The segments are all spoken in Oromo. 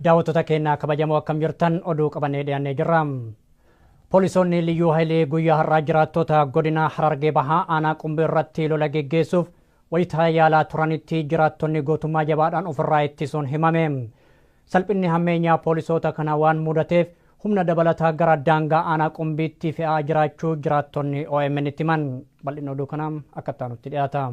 Daawwattoota keenyaa kabajamoo, akkam jirtan? Oduu qabannee dhiyaannee jirra. Poolisoonni Liyyuu Hayilee guyyaa har'aa jiraattota godina Harargee Bahaa aanaa Qumbii irratti lola geggeessuuf wayitaa yaalaa turanitti jiraattonni gootummaa jabaadhaan ofirraa ittisuun himame. Salphinni hammeenyaa poolisoota kana waan mudateef humna dabalataa gara daangaa aanaa Qumbiitti fe'aa jiraachuu jiraattonni OMN itti himan. Bal'inni oduu kanaa akka itti dhiyaata.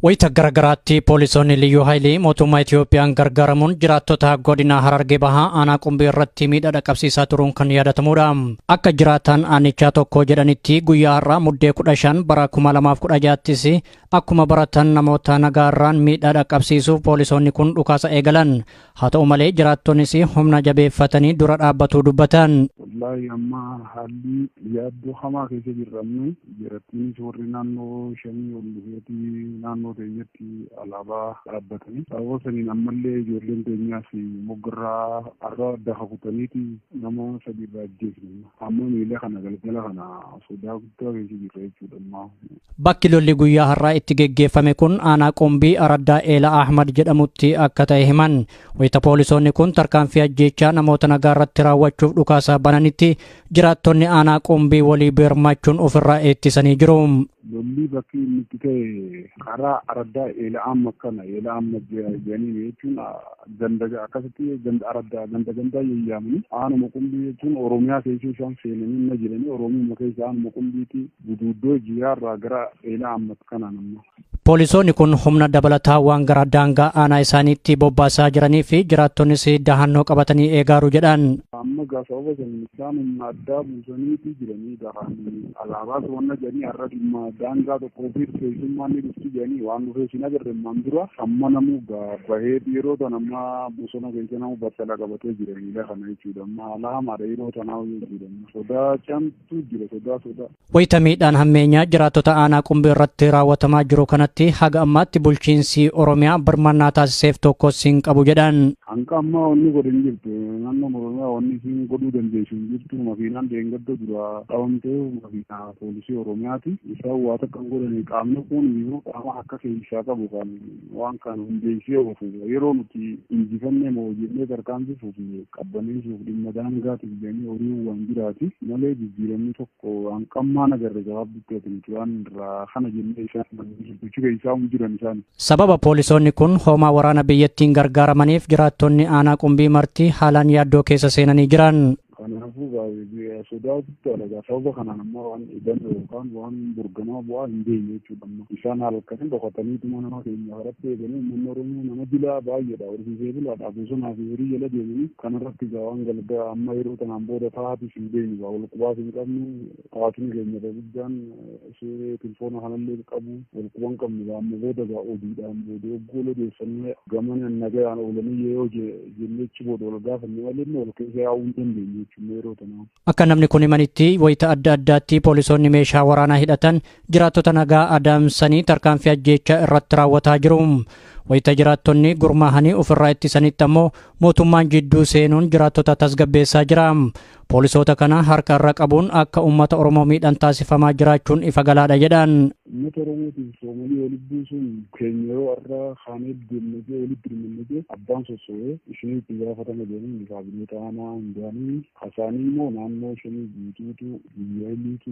Wayita garagaraatti poolisoonni Liyyuu Haayilii mootummaa Itiyoophiyaan gargaaramuun jiraattota godina Harargee Bahaa aanaa Qumbii irratti miidhaa dhaqqabsiisaa turuun kan yaadatamudha. Akka jiraataan aanichaa tokko jedhanitti, guyyaa har'aa Muddee 15 bara 2016ttis akkuma baratan namoota nagaarraan miidhaa dhaqqabsiisuuf poolisoonni kun dhukaasa eegalan. Haa ta'u malee, jiraattonnis humna jabeeffatanii dura dhaabbatuu dubbatan. Wallaahi, amma haalli yaaddoo hamaa keessa jirramne. Jirattiinis warri naannoo shanii ol dhufeetii naannoo teenyatti alaabaa dhaabbatanii, sababa saniin ammallee ijoolleen teenyaas moggarraa har'a dafa kutaniiti nama sadi irraa ajjeesne. Amma miila kana galgala kana sodaa guddaa keessa jirra jechuudha amma. Bakki lolli guyyaa har'aa itti geggeeffame kun aanaa Qumbii araddaa Eela Ahmad jedhamutti akka ta'e himan. Wayita poolisoonni kun tarkaanfii ajjeechaa namoota nagaa irratti raawwachuuf dhukaasa bananitti jiraattonni aanaa Qumbii walii birmachuun ofirraa ittisanii jiru. Lolli bakki inni itti ta'e karaa araddaa Eela Amma kana Eela Amma jedhanii jechuun ganda akkasitti ganda araddaa ganda gandaa yayyaamanii aanuma Qumbii jechuun Oromiyaa keessa isaan seenanii na jiranii, Oromiyaa keessa aanuma Qumbiiti guduuddoo jiyaarraa gara Eela Amma kanaan amma. Poolisoonni kun humna dabalataa waan gara daangaa aanaa isaaniitti bobbaasaa jiranii fi jiraattonnis dahannoo qabatanii eegaaru jedhan. Amma gaa sababa saniin isaan humna addaa buusaniiti jiranii, gahaan alaabaa wanna jedhanii har'a dhimma daangaa tokkoo fi keessummaan ni dhufti jedhanii waan dhufee sin agarre ammaan dura. Amma namuu gaa bahee yeroo tan amma bosona keessa namu battala qabatee jira miila kana jechuudha. Amma haala hamaadha yeroo tanaa jechuudha. Sodaa camtu jira, sodaa sodaa. Wayita miidhaan hammeenyaa jiraattota aanaa Qumbii irratti raawwatamaa jiru kanatti haga ammaatti bulchiinsi Oromiyaa birmannaa taasiseef tokko hin qabu jedhan. Hanga ammaa wanni godhe hin jirtu. Naannoon Oromiyaa wanni isiin godhuu dandeessu hin jirtu. Makiinaan deenggadda dura qabamtee makiinaa poolisii Oromiyaati. Isaan waa takka hin godhani. Qaamni kun immoo qaama akka keessaa qabu kan waan kan hundeessee oofu, yeroo nuti injifannee moo jennee tarkaanfii fuufne qabbaneessuuf dhimma daangaatiif jedhanii horii waan jiraati malee jijjiiramni tokko hanqammaan agarre. Gabaabdutti ati nuti waan irraa kana jennee isaan bulchuu keessaa hin jiran isaan. Sababa poolisoonni kun hoomaa waraana biyyattiin gargaaramaniif jiraattonni aanaa Qumbii marti haalaan yaaddoo keessa seenanii jiran. Kanaafuu sodaa guddaadha. Sababa kanaan ammoo waan eegannu yookaan waan burgamaa bu'aa hin beekne jechuudha amma. Isaan haala akkasiin dhokataniituma nama keenya karatti eeganii, uummanni Oromoo nama dilaa baay'eedha. Horsiisee bulaadha. Bosonaa fi horii jala deemanii kanarratti gaa waan galgaa amma yeroo tanaan booda taatis hin beeknu, gaa wal qubaas hin qabnu. Taatni keenya guddaan tilfoona kanallee qabu wal quba hin qabnu. Gaa amma booda gaa oduudhaan booda oggoo odeeffannee gamana nagayaan oolanii yoo jennee achi booda wal gaafanne malee wal keessa yaa'uu hin dandeenyu jechuudha yeroo tanaa. Akka namni kun himanitti, wayita adda addaatti poolisoonni meeshaa waraanaa hidhatan jiraattota nagaa adamsanii tarkaanfii ajjeechaa irratti raawwataa jiru. Wayita jiraattonni gurmaahanii ofirraa ittisanitti ammoo mootummaan jidduu seenuun jiraattota tasgabbeessaa jira. Poolisoota kana harka irra qabuun akka uummata Oromoo miidhan taasifamaa jiraachuun ifa galaadha jedhan. Uummata Oromootiif Soomalii walitti buusuun keenya yoo har'a kaanee deemnee walitti hirmannee abbaan sosso'ee isheen itti gaafatama jedhanii kaabinoota aanaa hundaanii kasaanii immoo naannoo shanii guutuutu biyya illiitu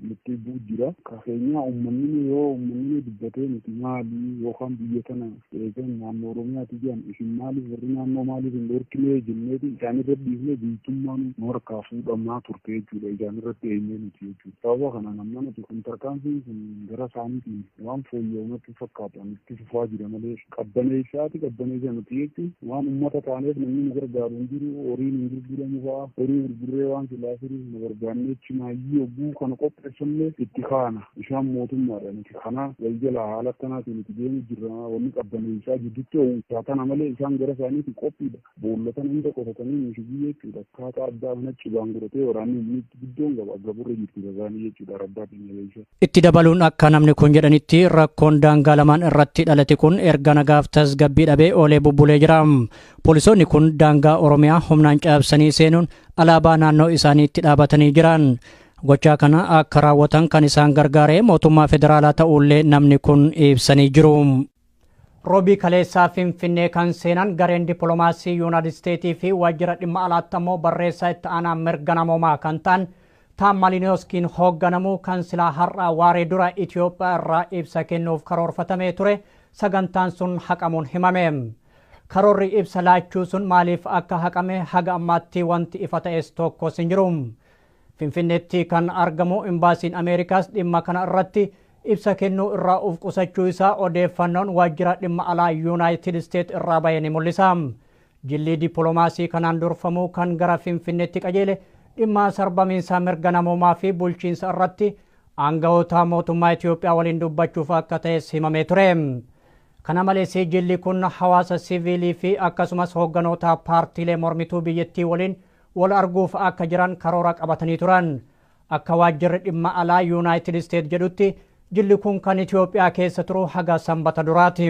nutti bu'u jira. Ka keenya uummanni yoo uummanni dubbatee nuti maali yookaan biyya tana eegan naannoo Oromiyaati jedhan, isin maaliif warri naannoo maaliif hin dhorkine jenneeti isaan irra dhiifnee biyyattummaan nu harkaa fuudhamaa turte jechuudha, isaan irratti eenyee nuti jechuudha. Sababa kanaan amma nuti kun tarkaanfiin kun gara isaaniitiin waan fooyya'u natti fakkaatu itti fufaa jira malee qabbaneessaati qabbaneessa nuti jechuun waan uummata taaneef namni nu gargaaru hin jiru. Horiin hin gurguramu fa'aa, horii gurgurree waan silaa firii nu barbaannee chimaayyii hogguu kana qopheessannee itti kaana. Isaan mootummaadha, nuti kana wal jala haala akkanaatiin itti deemu jirra. Wanni qabbaneessaa jidduutti oomishhaa kana malee isaan gara isaaniitti qophiidha. Boolla kana hunda qotatanii mishigii jechuudha. Akkaataa addaa kana cibaan godhatee waraanni humni guddoon qaba gaburra jirti isaanii jechuudha raddaa keenya keessa. Itti dabaluun akka namni kun jedhanitti, rakkoon daangaa lamaan irratti dhalate kun erga nagaaf tasgabbii dhabee oolee bubbulee jira. Poolisoonni kun daangaa Oromiyaa humnaan cabsanii seenuun alaabaa naannoo isaaniitti dhaabatanii jiran. Gochaa kana akka raawwatan kan isaan gargaare mootummaa federaalaa ta'ullee namni kun ibsanii jiru. Roobii kaleessaa Finfinnee kan seenan gareen dippiloomaasii Yuunaayitid Isteetii fi waajjira dhimma alaatti ammoo barreessaa itti aanaa mirga namoomaa kan ta'an Taam Malinooskiin hoogganamu kan silaa har'a waaree dura Itoophiyaa irraa ibsa kennuuf karoorfatamee ture sagantaan sun haqamuun himame. Karoorri ibsa laachuu sun maaliif akka haqame haga ammaatti wanti ifa ta'es tokkos hin jiru. Finfinneetti kan argamu imbaasiin Ameerikaas dhimma kana irratti ibsa kennuu irraa of qusachuu isaa odeeffannoon waajjira dhimma alaa Yuunaayitid Isteet irraa bahe ni mul'isa. Jilli dippiloomaasii kanaan durfamu kan gara Finfinneetti qajeele dhimma sarbamiinsa mirga namoomaa fi bulchiinsa irratti aangawoota mootummaa Itoophiyaa waliin dubbachuuf akka ta'es himamee ture. Kana malees jilli kun hawaasa siviilii fi akkasumas hoogganoota paartiilee mormituu biyyattii waliin wal arguuf akka jiran karoora qabatanii turan. Akka waajjirri dhimma alaa Yuunaayitid Isteet jedhutti jilli kun kan Itoophiyaa keessa turu haga sanbata duraati.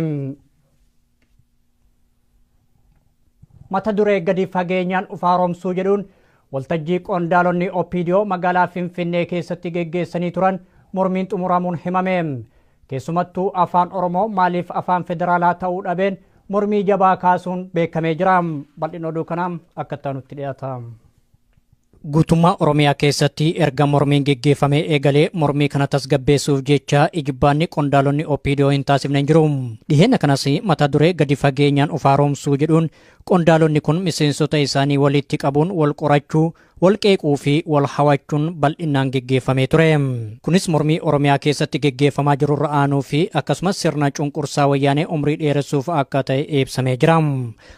Mata duree gadi fageenyaan of haaromsuu jedhuun waltajjii qondaalonni OPDO magaalaa Finfinnee keessatti geggeessanii turan mormiin xumuramuun himame. Keessumattuu afaan Oromoo maaliif afaan federaalaa ta'uu dhabeen mormii jabaa kaasuun beekamee jira. Bal'ina oduu kanaa akka itti aanutti dhiyaata. Guutummaa Oromiyaa keessatti erga mormiin geggeeffamee eegalee mormii kana tasgabbeessuuf jecha ijibbaanni qondaalonni OPDO hin taasifne hin jiru. Dhiheenya kanas mata duree gadi fageenyaan of haaromsuu jedhuun qondaalonni kun miseensota isaanii walitti qabuun wal qorachuu, wal qeequu fi wal hawachuun bal'inaan geggeeffamee ture. Kunis mormii Oromiyaa keessatti geggeeffamaa jirurra aanuu fi akkasumas sirna cunqursaa wayyaanee umrii dheeressuuf akka ta'e ibsamee jira.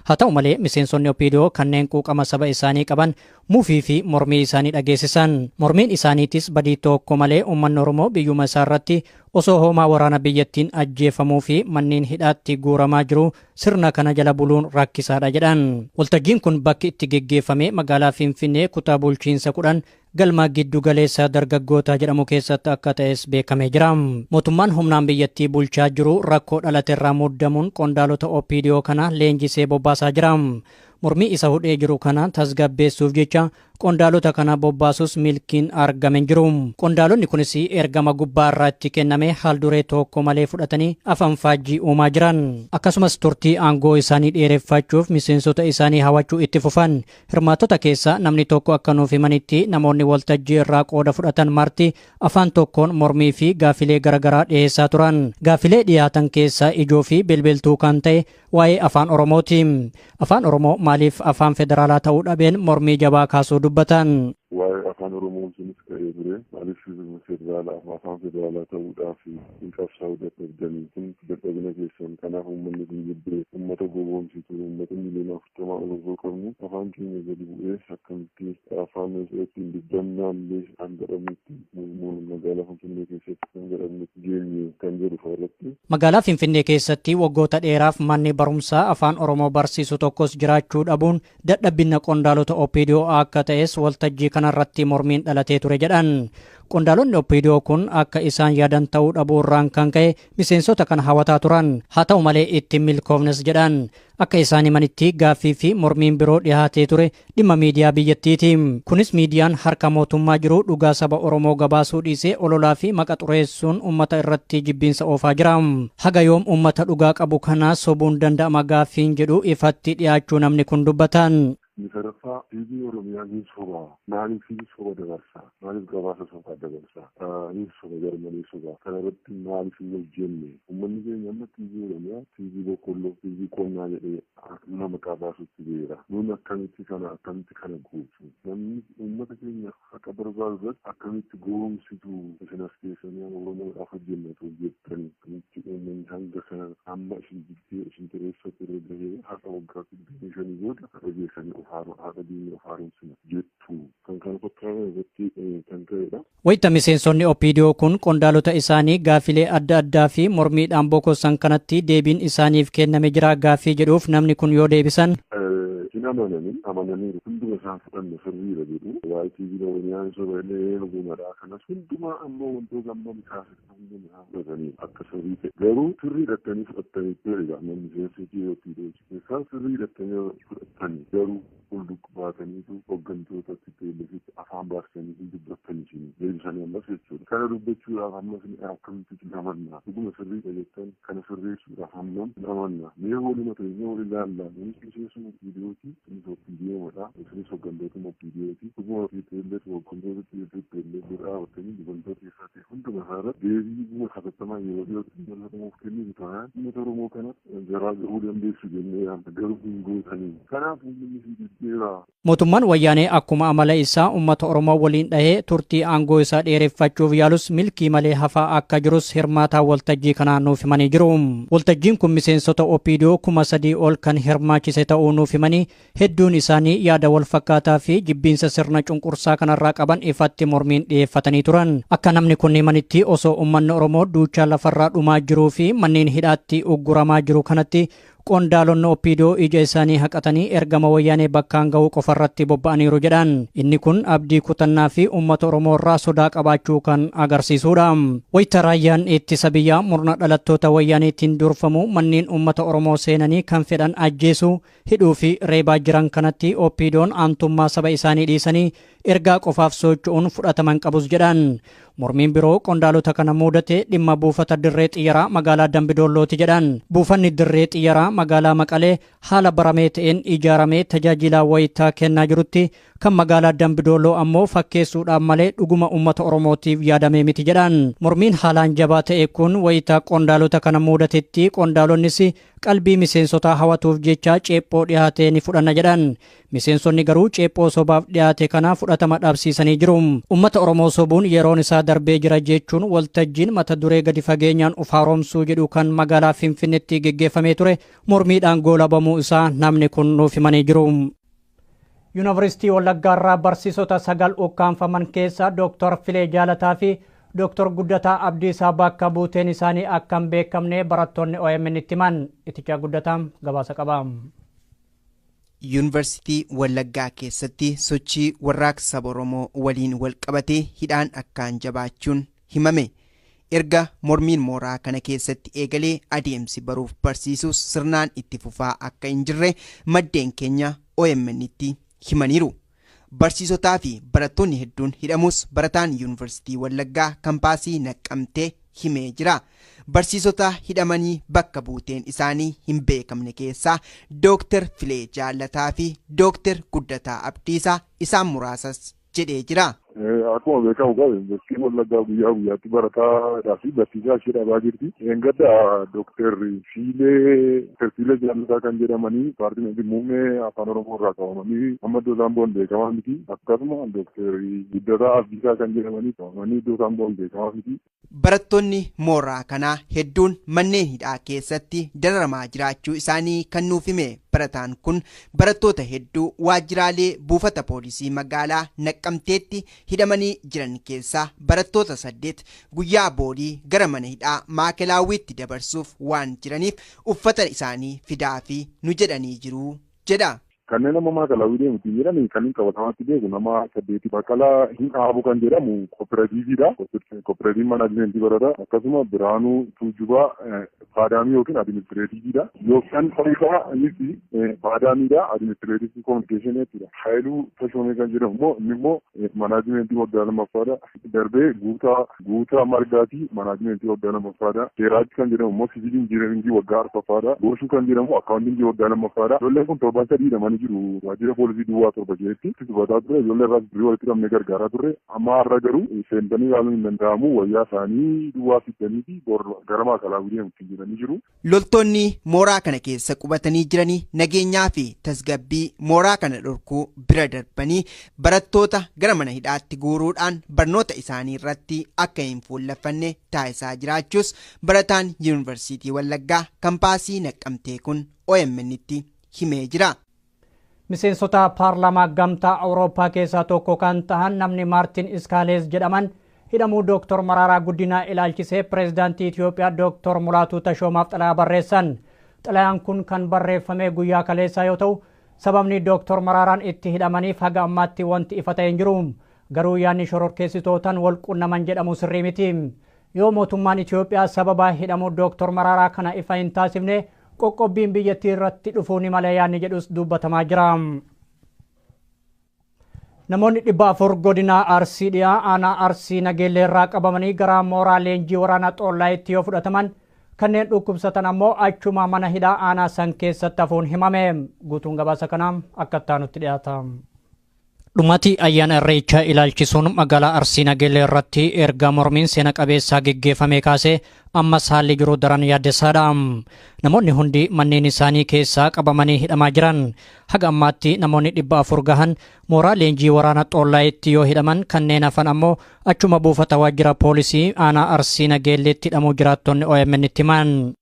Haa ta'u malee miseensonni OPDO kanneen quuqama saba isaanii qaban mufii fi mormii isaanii dhageessisan. Mormiin isaaniitis badii tokko malee uummanni Oromoo biyyuma isaa irratti osoo hoomaa waraana biyyattiin ajjeefamuu fi manneen hidhaatti guuramaa jiru sirna kana jala buluun rakkisaadha jedhan. Waltajjiin kun bakki itti geggeeffame magaalaa Finfinnee kutaa bulchiinsa 10 galma giddu galeessa dargaggoota jedhamu keessatti akka ta'es beekamee jira. Mootummaan humnaan biyyattii bulchaa jiru rakkoo dhalate irraa muddamuun qondaalota OPDO kana leenjisee bobbaasaa jira. Mormii isa hudhee jiru kana tasgabbeessuuf jecha qondaalota kana bobbaasus milkiin argame hin jiru. Qondaalonni kunis ergama gubbaa irraa itti kenname haal duree tokko malee fudhatanii afaan faajjii uumaa jiran. Akkasumas turtii aangoo isaanii dheereffachuuf miseensota isaanii hawachuu itti fufan. Hirmaattota keessaa namni tokko akka nuuf himanitti namoonni waltajjii irraa qooda fudhatan marti afaan tokkoon mormii fi gaafilee garaagaraa dhiyeessaa turan. Gaafilee dhiyaatan keessaa ijoo fi bilbiltuu kan ta'e waa'ee afaan Oromooti. Afaan Oromoo maaliif afaan federaalaa ta'uu dhabeen mormii jabaa kaasuu dubbatan. Waa'ee afaan Oromoo sunis ka'ee ture. Maaliif federaalaa afaan federaalaa ta'uudhaaf hin qabsaa'uu dadhabdanii kun dadhabina keessan kanaaf uummanni kun jibbee uummata gowwoomsitu uummata miliyoona 40 ol osoo qabnu afaan keenya gadi bu'ee akkamitti afaan ittiin dubbannaallee kan jedhamutti magaalaa Finfinnee keessatti kan jedhamutti geenye kan jedhu irratti. Magaalaa Finfinnee keessatti waggoota dheeraaf manni barumsaa afaan Oromoo barsiisu tokkos jiraachuu dhabuun dadhabina qondaalota OPDO akka ta'es waltajjii kanarratti mormiin dhalatee ture jedhan. Qondaalonni OPDO kun akka isaan yaadan ta'uu dhabuu irraan kan ka'e miseensota kana hawataa turan. Haa ta'u malee ittiin milkoofnes jedhan. Akka isaan himanitti gaaffii fi mormiin biroo dhiyaatee ture dhimma miidiyaa biyyattiiti. Kunis miidiyaan harka mootummaa jiru dhugaa saba Oromoo gabaasuu dhiisee ololaa fi maqa xureessuun uummata irratti jibbiinsa oofaa jira. Haga yoom uummata dhugaa qabu kana sobuun danda'ama gaaffiin jedhu ifatti dhiyaachuu namni kun dubbatan. Inni sadaffaa TV Oromiyaa ni soba. Maaliif ni soba dabarsa? Maaliif gabaasa sobaa dabarsa? Ni soba garmalee soba. Kana irratti maaliif hin hojjenne? Uummanni keenya amma TV Oromiyaa, TV boqqolloo, TV qonnaa jedhee nama maqaa baasutti beera. Nuun akkamitti kana akkamitti kana gochuu? Namni uummata keenya haqa barbaadu irratti akkamitti goomsitu isin as keessanii amma Oromoodhaaf hojjennatu jettanii akkamitti uummanni hanga kana amma isin jibbee isin xireeffate irra gahee haqa waggaa 25 booda haqa geessanii of haqa diinii of haaromsina jettu kan kana fakkaatan irratti kan ta'edha. Wayita miseensonni OPDO kun qondaalota isaanii gaafilee adda addaa fi mormiidhaan bokossan kanatti deebiin isaaniif kenname jira gaaffii jedhuuf namni kun yoo deebisan. Hin amananiiru hunduma isaan fudhanne sirriidha jedhu. Waa'ee TV Oromiyaan soba illee dhugumadha. Kanas hundumaa ammoo wantoota amma kaasiftan hunduma isaan fudhatanii akka sirrii ta'e. Garuu sirrii hidhattanii fudhattanii ture egaa namni miseensa OPDO keessaa sirrii hidhattanii fudhattanii garuu Ol baataniitu hooggantoota TPLFitti afaan baasanii hin dubbattan isin deebisanii ammas jechuudha. Kana dubbachuudhaaf ammas akkamitti hin amanna? Dhuguma sirriidha jettan kana sirreessuudhaaf hammam hin amanna? Mee waluma teenyee wal ilaallaa. Namni miseensuma OPDOti, isinis OPDOmadha. Isinis hooggantootuma OPDOti. Dhuguma TPLF hooggantoota TPLF bira dhaabatanii dubartoota keessaa ta'e hunduma isaa irratti deebii dhuguma hatattamaa yeroo dhiyootti uummata kennitu taanaan uummata Oromoo kana garaa gahuu dandeessu jennee yaadna, garuu hin gootanii. Kanaaf uummanni isin jibbeera. Mootummaan wayyaanee akkuma amala isaa uummata Oromoo waliin dhahee turtii aangoo isaa dheereffachuuf yaalus milkii malee hafaa akka jirus hirmaataa waltajjii kanaa nuuf himanii jiru. Waltajjiin kun miseensota OPDO 3000 ol kan hirmaachise ta'uu nuuf himanii hedduun isaanii yaada wal fakkaataa fi jibbiinsa sirna cunqursaa kanarraa qaban ifatti mormiin dhiyeeffatanii turan. Akka namni kun himanitti osoo uummanni Oromoo duuchaa lafarraa dhumaa jiruu fi manneen hidhaatti ugguramaa jiru kanatti qondaalonni OPDO ija isaanii haqatanii ergama wayyaanee bakkaan ga'uu qofarratti bobba'aniiru jedhan. Inni kun abdii kutannaa fi uummata Oromoo irraa sodaa qabaachuu kan agarsiisudha. Wayita raayyaan ittisa biyyaa murna dhalattoota wayyaaneetiin durfamu manneen uummata Oromoo seenanii kan fedhan ajjeesuu, hidhuu fi reebaa jiran kanatti OPDOn aantummaa saba isaanii dhiisanii ergaa qofaaf socho'uun fudhataman qabus jedhan. Mormiin biroo qondaalota kana mudate dhimma buufata dirree xiyyaraa magaalaa Dambidoollooti jedhan. Buufanni dirree xiyyaraa magaalaa Maqalee haala baramee ta'een ijaaramee tajaajila wayitaa kennaa jirutti kan magaalaa Dambidolloo ammoo fakkeessuudhaan malee dhuguma uummata Oromootiif yaadamee miti jedhan. Mormiin haalaan jabaa ta'e kun wayitaa qondaalota kana mudatetti qondaalonnis qalbii miseensotaa hawatuuf jecha ceephoo dhiyaate ni fudhanna jedhan. Miseensonni garuu ceephoo sobaaf dhiyaate kana fudhatama dhabsiisanii jiru. Uummata Oromoo sobuun yeroon isaa darbee jira jechuun waltajjiin mata duree gadi fageenyaan of haaromsuu jedhu kan magaalaa Finfinneetti geggeeffamee ture mormiidhaan goolabamuu isaa namni kun nuuf himanii jiru. Yuunivarsiitii Wallaggaa irraa barsiisota 9 ukkaanfaman keessaa Dooktar Filee Jaalataa fi Dooktar Guddataa Abdiisaa bakka buuteen isaanii akka hin beekamne barattoonni OMN itti himan. Itichaa Guddataa gabaasa qaba. Yuunivarsiitii Wallaggaa keessatti sochii warraaqsa saba Oromoo waliin wal qabatee hidhaan akkaan jabaachuun himame. Erga mormiin mooraa kana keessatti eegalee adeemsi baruuf barsiisuus sirnaan itti fufaa akka hin jirre maddeen keenya OMN itti himaniiru. Barsiisotaa fi barattoonni hedduun hidhamus barataan Yuunivarsiitii Wallaggaa kampaasii Naqqamtee himee jira. Barsiisota hidhamanii bakka buuteen isaanii hin beekamne keessaa Dooktar Filee Jaalataa fi Dooktar Guddataa Abdiisaa isaan muraasas jedhee jira. Akkuma beekamu qabu Yuunivarsiitiin Wallaggaa guyyaa guyyaatti barataadhaa fi barsiisaa ishee dhabaa jirti. Engadda Dooktar Fiilee Jaalataa kan jedhamanii paartii muummee afaan Oromoo irraa qabamanii amma iddoo isaan bu'an beekamaa miti. Akkasuma Dooktar Guddataa Abdiisaa kan jedhamanii qabamanii iddoo isaan bu'an beekamaa miti. Barattoonni mooraa kanaa hedduun manneen hidhaa keessatti dararamaa jiraachuu isaanii kan nuuf hime barataan kun barattoota hedduu waajjiraalee buufata poolisii magaalaa Naqqamteetti hidhamanii jiran keessaa barattoota 8 guyyaa boodii gara mana hidhaa Maakelaawwiitti dabarsuuf waan jiraniif uffata isaanii fidaa fi nu jedhanii jiru jedha. Kanneen amma Maakelaawwii deemuutiin jedhan kanneen qabatamaatti beeku nama 8 Baqqalaa hin dhaabu kan jedhamu kooperaatiiviidha. Kooperaatiiv maanaajmentii barata. Akkasuma Biraanuu Tuujubaa Faadaamii yookiin adiministireetiiviidha. Yookaan Fariisaa innis Faadaamiidha. Adiministireetiivii koominikeeshinii jechuudha. Haayiluu Tashoomee kan jedhamu immoo inni immoo maanaajmentii waggaa 2ffaadha. Darbee Guutaa Margaatii maanaajmentii waggaa 2ffaadha. Seeraatti kan jedhamu immoo siviil injiinaringii waggaa 4ffaadha. Gooshuu kan jedhamu akkaawuntingii waggaa 2ffaadha. Ijoolleen kun 7 3 hidhamanii jiru. Waajjira poolisii duwwaa 7 keessatti dubataa ture. Ijoollee irraa birrii walitti qabnee gargaaraa turre. Amma har'a garuu seentanii ilaaluun hin danda'amu. Wayyaa isaanii duwwaa fiddanii fi gara Maakelaawwii deemuutti jedhanii jiru. Loltoonni mooraa kana keessa qubatanii jiranii nageenyaa fi tasgabbii mooraa kana dhorkuu bira darbanii barattoota gara mana hidhaatti guuruudhaan barnoota isaanii irratti akka hin fuulleffanne taasisaa jiraachuus barataan Yuunivarsiitii Wallaggaa kampaasii Naqqamtee kun OMN itti himee jira. Miseensota paarlaamaa gamtaa Awurooppaa keessaa tokko kan ta'an namni Maartin Iskaalees jedhaman hidhamuu Dooktar Mararaa Guddinaa ilaalchisee pireezidaantii Itoophiyaa Dooktar Mulaatuu Tashoomaaf xalayaa barreessan. Xalayaan kun kan barreeffame guyyaa kaleessaa yoo ta'u sababni Dooktar Mararaan itti hidhamaniif haga ammaatti wanti ifa ta'e hin jiru. Garuu yaadni shororkeessitootaan wal qunnaman jedhamu sirrii miti. Yoo mootummaan Itoophiyaa sababa hidhamuu Dooktar Mararaa kana ifa hin taasifne qoqqobbiin biyyattii irratti dhufuu ni mala yaadni jedhus dubbatamaa jira. Namoonni 400 godina Arsii dhiyaa aanaa Arsii Nageellee irraa qabamanii gara mooraa leenjii waraanaa Xoollaayitti yoo fudhataman kanneen dhukkubsatan ammoo achuma mana hidhaa aanaa san keessatti hafuun himame. Guutuun gabaasa kanaa akka itti dhiyaata. Dhumati ayyaana Irreechaa ilaalchisuun magaalaa Arsii Nageellee irratti erga mormiin seena qabeessaa geggeeffame kaasee ammas haalli jiru daran yaaddessaadha. Namoonni hundi manneen isaanii keessaa qabamanii hidhamaa jiran. Haga ammaatti namoonni 400 gahan mooraa leenjii waraana Xoollaayitti yoo hidhaman kanneen hafan ammoo achuma buufata waajjira poolisii aanaa Arsii Nageelleetti hidhamuu jiraattonni OMN itti himan.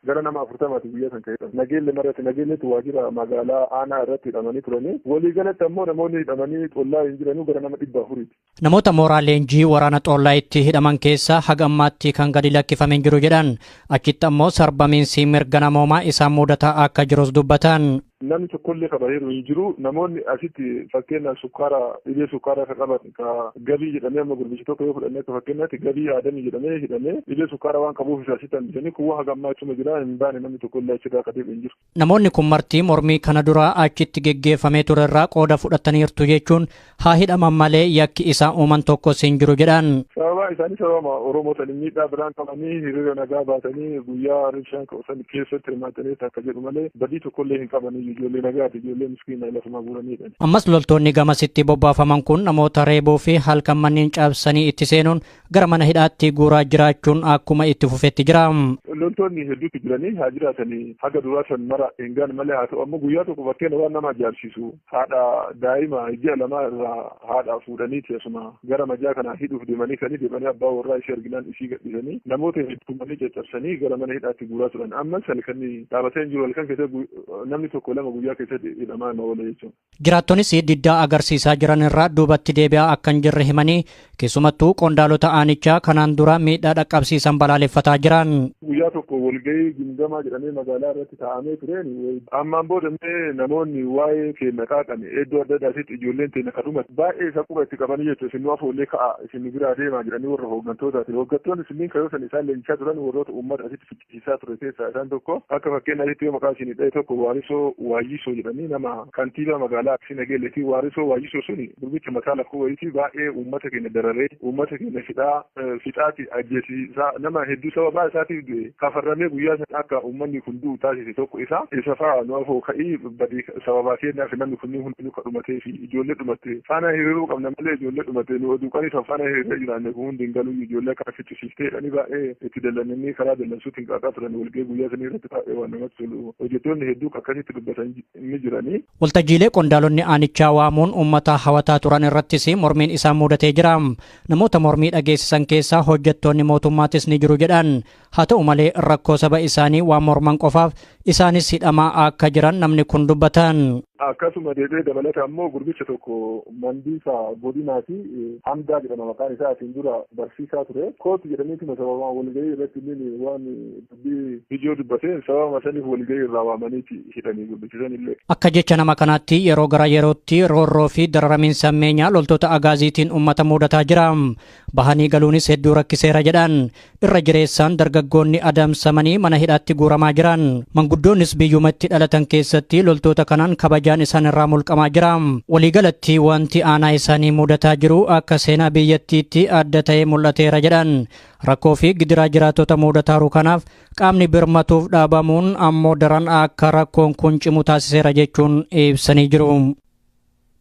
Gara nama 40 guyyaa san ka'edha. Nageelle marratti nageelletti waajjira magaalaa aanaa irratti hidhamanii turanii. Waliigalatti ammoo namoonni hidhamanii Xollaa hin jiranuu gara nama 400. Namoota mooraa leenjii waraana Xoollaayitti hidhaman keessaa haga ammaatti kan gadi lakkifamee jiru jedhan. Achitti ammoo sarbamiinsi mirga namoomaa isaan mudataa akka jirus dubbatan. Namni tokkollee kabaheeru hin jiru. Namoonni asitti fakkeenyaaf sukkaara dhibee sukkaaraa kan qaban ka gabii jedhamee amma gurbichi tokko yoo fudhannee akka fakkeenyaatti gabii aadamii jedhamee hidhamee dhibee sukkaaraa waan qabuuf isa asitti hambisanii kuwwa haga ammaa achuma jira hin baane namni tokkollee achirraa akka deebi'u hin jiru. Namoonni kun marti mormii kana dura achitti geggeeffamee ture irraa qooda fudhataniirtu jechuun haa hidhaman malee yakki isaan uuman tokkos hin jiru jedhan. Sababa isaanii sababa Oromoo ta'anii miidhaa biraan qabanii hiriira nagaa baatanii guyyaa ribshaan san keessatti hirmaatanii akka jedhu malee badii tokkollee hin qabanii. Ijoollee nagaati ijoollee miskiina lafuma guuranidha. Ammas loltoonni gamasitti bobbaafaman kun namoota reebuu fi halkan manneen cabsanii itti seenuun gara mana hidhaatti guuraa jiraachuun akkuma itti fufetti jira. Loltoonni hedduutu jiranii haa jiraatanii haga duraa san mara hin gaane malee haa ta'u ammoo guyyaa tokko fakkeenya waan nama ajaa'ibsiisu haadha daa'ima ji'a 2 irraa haadha fuudhaniiti asuma gara majaa kana hidhuuf deemanii kanii deemanii abbaa warraa ishee arginaan ishii gadhiisanii namoota hedduumanii caccabsanii gara mana hidhaatti guuraa turan. Ammas halkan dhaabatee hin jiru halkan keessatti namni tokko lama guyyaa keessatti hidhamaa nama oola jechuudha. Jiraattonis diddaa agarsiisaa jiran irraa duubatti deebi'aa akka hin jirre himanii keessumattuu qondaalota aanichaa kanaan dura miidhaa dhaqqabsiisan balaaleffataa jiran. Guyyaa tokko walgahii gimgamaa jedhamee magaalaa irratti taa'amee tureen ammaan booda namoonni waa'ee keenya qaaqan iddoo adda addaatitti ijoolleen teenya kadhumatti baay'ee isa quba itti qabanii jechuudha. Isin nu afoollee ka'a isin nu biraa deemaa jedhanii warra hooggantootaati. Hooggantoonni sunniin kan yoo isaan leenjisaa turan warroota uummata asitti ficcisiisaa ture keessaa isaan tokko akka fakkeenyaatti yoo maqaa isin dha'e tokko Waarisoo Waayyisoo jedhanii nama kantiibaa magaalaa Arsii Nageelleetii Waarisoo Waayyisoo suni gurbicha mataa lakkoo wayiitii baay'ee uummata keenya dararee uummata keenya fixaati ajjeesisaa nama hedduu sababaa isaatiif du'e kafarramee guyyaa sana akka uummanni kun du'u taasise tokko isa fa'aa nu afoo ka'ii badii sababaa keenyaaf namni kunniin hundinuu ka dhumatee fi ijoollee dhumatte faana hiriiruu qabna malee ijoollee dhumatte nu oduu qanii san faana hiriiree jiraanne kun hundi hin galuu ijoollee akka ficcisiiftee jedhanii baay'ee itti dallananii karaa dallansuutti hin qaaqaa turan walgahii guyyaa sanii irratti baay'ee waan namatti tolu hojjettoonni hedduu akkasitti dubbatan ni jiranii. Waltajjiilee qondaalonni aanichaa waamuun uummata hawataa turan irrattis mormiin isaan mudatee jira. Namoota mormii dhageessisan keessaa hojjettoonni mootummaatis ni jiru jedhan. Haa ta'u malee rakkoo saba isaanii waan morman qofaaf isaanis hidhamaa akka jiran namni kun dubbatan. Akkasuma deebi'ee dabalata ammoo gurbicha tokko Mandiisaa Godinaa fi Hamdaa jedhama maqaan isaa asiin dura barsiisaa ture. Kootu jedhaniituma sababaan walgahii irratti inni waan dubbii ijoo dubbateen sababa saniif walgahii irraa waamaniiti hidhanii gurbicha sanillee. Akka jecha nama kanaatti yeroo gara yerootti roorroo fi dararamiinsa ammeenyaa loltoota agaaziitiin uummata mudataa jira. Bahanii galuunis hedduu rakkiseera jedhan. Irra jireessaan dargaggoonni adamsamanii mana hidhaatti guuramaa jiran. Manguddoonnis biyyumatti dhalatan keessatti loltoota kanaan kabajaan isaan irraa mulqamaa jira. Waliigalatti wanti aanaa isaanii mudataa jiru akka seenaa biyyattiitti adda ta'ee mul'ateera jedhan. Rakkoo fi gidiraa jiraattota mudataaru kanaaf qaamni birmatuuf dhaabamuun ammoo daran akka rakkoon kun cimu taasiseera jechuun ibsanii jiru.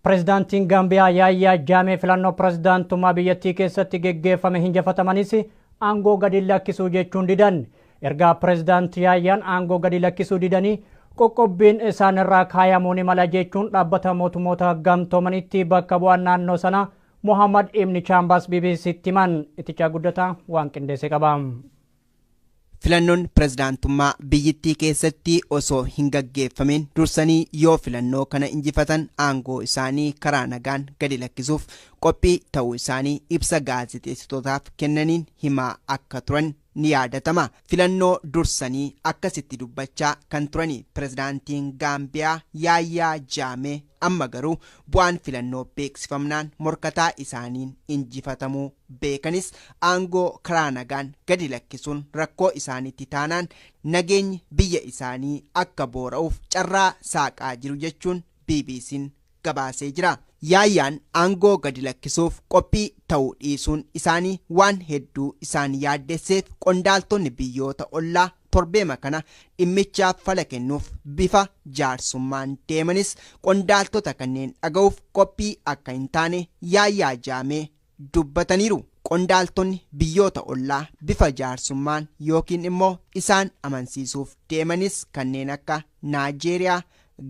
Pireezidaantiin Gaambiyaa Yaayyaa Jaamee filannoo pireezidaantummaa biyyattii keessatti geggeeffame hinjifatamanis aangoo gadi lakkisuu jechuun didan. Ergaa pireezidaantii Yaayyaan aangoo gadi lakkisuu didanii qoqqobbiin isaan irraa kaayamuu ni mala jechuun dhaabbata mootummoota gamtoomanitti bakka bu'aan naannoo sanaa Muhammad Ibni Chaambaas BBCtti himan. Itichaa guddataa waan qindeesse qaba. Filannoon pireezidaantummaa biyyattii keessatti osoo hin gaggeeffamin dursanii yoo filannoo kana injifatan aangoo isaanii karaa nagaan gadi lakkisuuf qophii ta'uu isaanii ibsa gaazexeessitootaaf kennaniin himaa akka turan ni yaadatama. Filannoo dursanii akkasitti dubbachaa kan turani pireezidaantiin Gaambiyaa Yaayyaa Jaamee amma garuu bu'aan filannoo beeksifamnaan morkataa isaaniin injifatamuu beekanis aangoo karaa nagaan gadi lakkisuun rakkoo isaaniitti taanaan nageenyi biyya isaanii akka boora'uuf carraa saaqaa jiru jechuun BBC'n gabaasee jira. Yaayyaan aangoo gadi lakkisuuf qophii ta'uu dhiisuun isaanii waan hedduu isaan yaaddesseef qondaaltonni biyyoota ollaa torbeema kana dhimmichaaf fala kennuuf bifa jaarsummaan deemanis qondaaltota kanneen dhaga'uuf qophii akka hin taane Yaayyaa Jaamee dubbataniiru. Qondaaltonni biyyoota ollaa bifa jaarsummaan yookiin immoo isaan amansiisuuf deemanis kanneen akka Naajeeriyaa,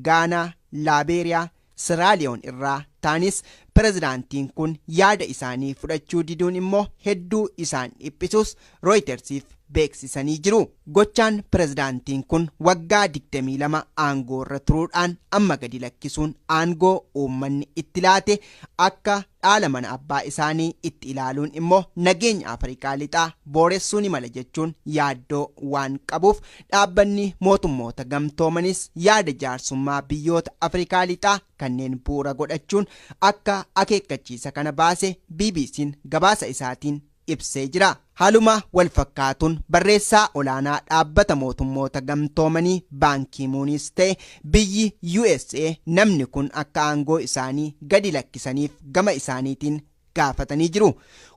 Gaanaa, Laabeeriyaa, Siraaliyoon irraa ta'anis pirezidaantiin kun yaada isaanii fudhachuu diduun immoo hedduu isaan dhiphisuus Rooyitersiif beeksisanii jiru. Gochaan pirezidaantiin kun waggaa 22 aangoo irra turuudhaan amma gadi lakkisuun aangoo uummanni itti laate akka dhaala mana abbaa isaanii itti ilaaluun immoo nageenya Afrikaa lixaa booressuu ni mala jechuun yaaddoo waan qabuuf dhaabbanni mootummoota gamtoomanis yaada jaarsummaa biyyoota Afrikaa lixaa kanneen bu'uura godhachuun akka akeekkachiisa kana baase BBC'n gabaasa isaatiin ibsee jira. Haaluma wal fakkaatuun barreessaa olaanaa dhaabbata mootummoota gamtoomanii Baankii Muunis ta'e biyyi USA namni kun akka aangoo isaanii gadi lakkisaniif gama isaaniitiin gaafatanii jiru.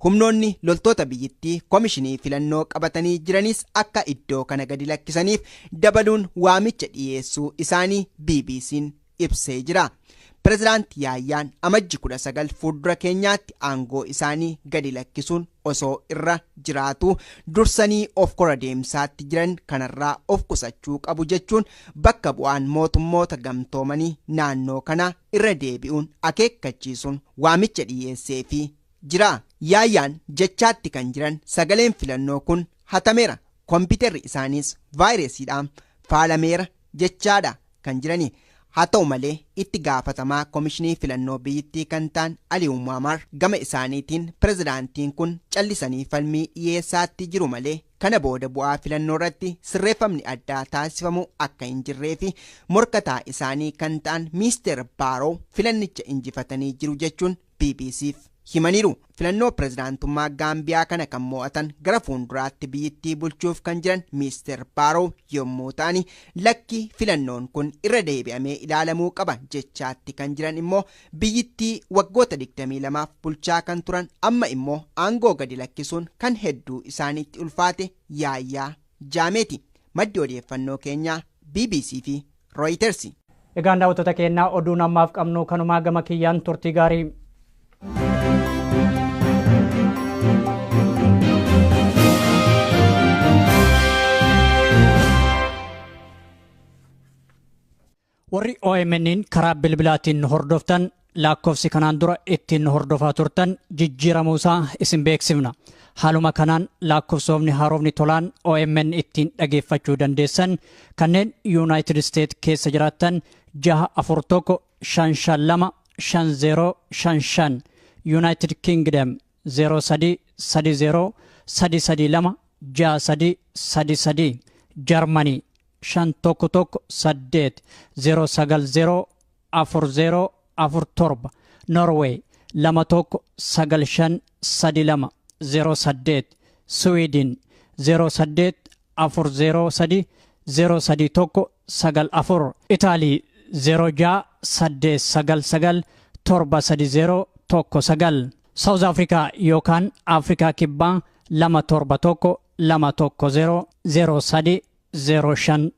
Humnoonni loltoota biyyittii komishinii filannoo qabatanii jiranis akka iddoo kana gadi lakkisaniif dabaluun waamicha dhiyeessuu isaanii BBC'n ibsee jira. Pirezidaant Yaayyaan amajji 19 fuuldura keenyaatti aangoo isaanii gadi lakkisuun osoo irra jiraatu dursanii of kora deemsaatti jiran kanarraa of qusachuu qabu jechuun bakka bu'aan mootummoota gamtoomanii naannoo kana irra deebi'uun akeekkachiisuun waamicha dhiyeessee fi jira. Yaayyaan jechaatti kan jiran sagaleen filannoo kun hatameera. Kompiitarri isaaniis vaayirasiidhaan faalameera jechaadha kan jirani. Haa ta'u malee itti gaafatamaa komishinii filannoo biyyittii kan ta'an Aliyu Maamar gama isaaniitiin pirezidaantiin kun callisanii falmii dhiyeessaatti jiru malee kana booda bu'aa filannoo irratti sirreeffamni addaa taasifamu akka hin jirree fi morkataa isaanii kan ta'an Miister Baaroo filannicha injifatanii jiru jechuun BBC'f himaniiru. Filannoo pirezidaantummaa Gaambiyaa kana kan mo'atan gara fuulduraatti biyyittii bulchuuf kan jiran Miister Baaroo yommuu ta'an lakki filannoon kun irra deebi'amee ilaalamuu qaba jechaatti kan jiran immoo biyyittii waggoota 22 bulchaa kan turan amma immoo aangoo gadi lakkisuun kan hedduu isaaniitti ulfaate Yaayyaa Jaameeti. Maddi odeeffannoo keenyaa BBC fi Reuters. Egaan daawwattoota keenyaa oduun ammaaf qabnu kanumaa gama kiyyaan turtii gaarii. Warri OMN'n karaa bilbilaatiin hordoftan lakkoofsi kanaan dura ittiin hordofaa turtan jijjiiramuusaa isin beeksifna. Haaluma kanaan lakkoofsofni haarofni tolaan OMN ittiin dhageeffachuu dandeessan kanneen United States keessa jiraattan 641 552 5055, United Kingdom 03 30 332 63 33, Germany 511 8 090 40 47, Norway 21 95 32 08, Sweden 08 403 031 94, Italy 06 899 730 19, South Africa yookaan Afrikaa Kibbaa 271 210 03 057,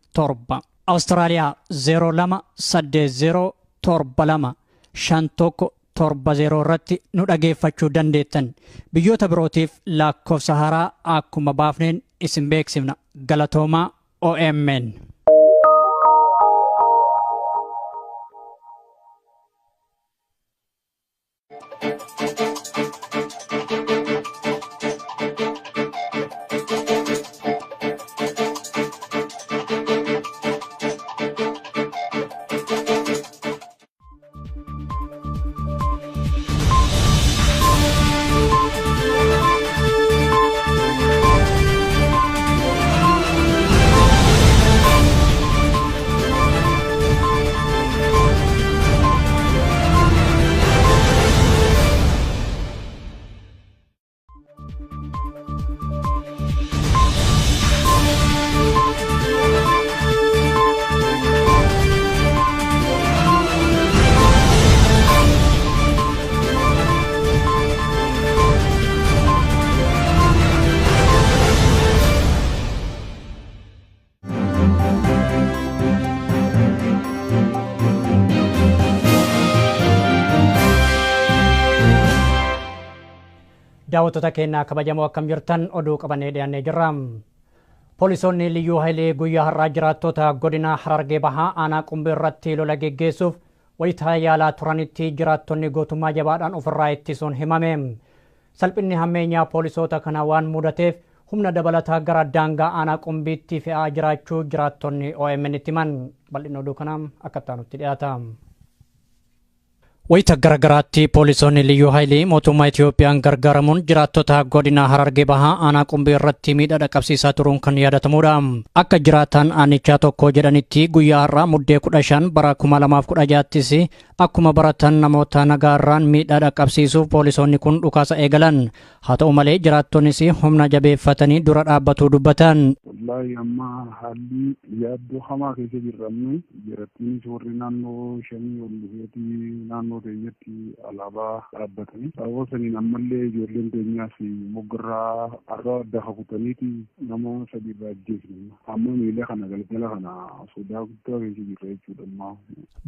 Australia 02 80 72 51 70 irratti nu dhageeffachuu dandeettan. Biyyoota birootiif lakkoofsa haaraa akkuma baafneen isin beeksifna. Galatoomaa OMN. Daawwattoota keenyaa kabajamoo, akkam jirtan? Oduu qabannee dhiyaannee jirra. Poolisoonni Liyyuu Hayilee guyyaa har'aa jiraattota godina Harargee Bahaa aanaa Qumbii irratti lola geggeessuuf wayitaa yaalaa turanitti jiraattonni gootummaa jabaadhaan ofirraa ittisuun himame. Salphinni hammeenyaa poolisoota kana waan mudateef humna dabalataa gara daangaa aanaa Qumbiitti fe'aa jiraachuu jiraattonni OMN itti himan. Bal'inni oduu kanaa akka itti dhiyaata. Wayita garagaraatti poolisoonni Liyyuu Haayilii mootummaa Itiyoophiyaan gargaaramuun jiraattota godina Harargee Bahaa aanaa Qumbii irratti miidhaa dhaqqabsiisaa turuun kan yaadatamudha. Akka jiraataan aanichaa tokko jedhanitti, guyyaa har'aa Muddee 15 bara 2016ttis akkuma baratan namoota nagaarraan miidhaa dhaqqabsiisuuf poolisoonni kun dhukaasa eegalan. Haa ta'u malee, jiraattonnis humna jabeeffatanii dura dhaabbatuu dubbatan. Wallaahi, amma haalli yaaddoo hamaa keessa jirramne. Jirattiinis warri naannoo shanii ol dhufeetii naannoo keenyatti alaabaa dhaabbatanii, sababa saniin ammallee ijoolleen keenyaas moggarraa har'a dafa kutaniiti nama sadi irraa ajjeesne. Amma miila kana galgala kana sodaa guddaa keessa jirra jechuudha amma.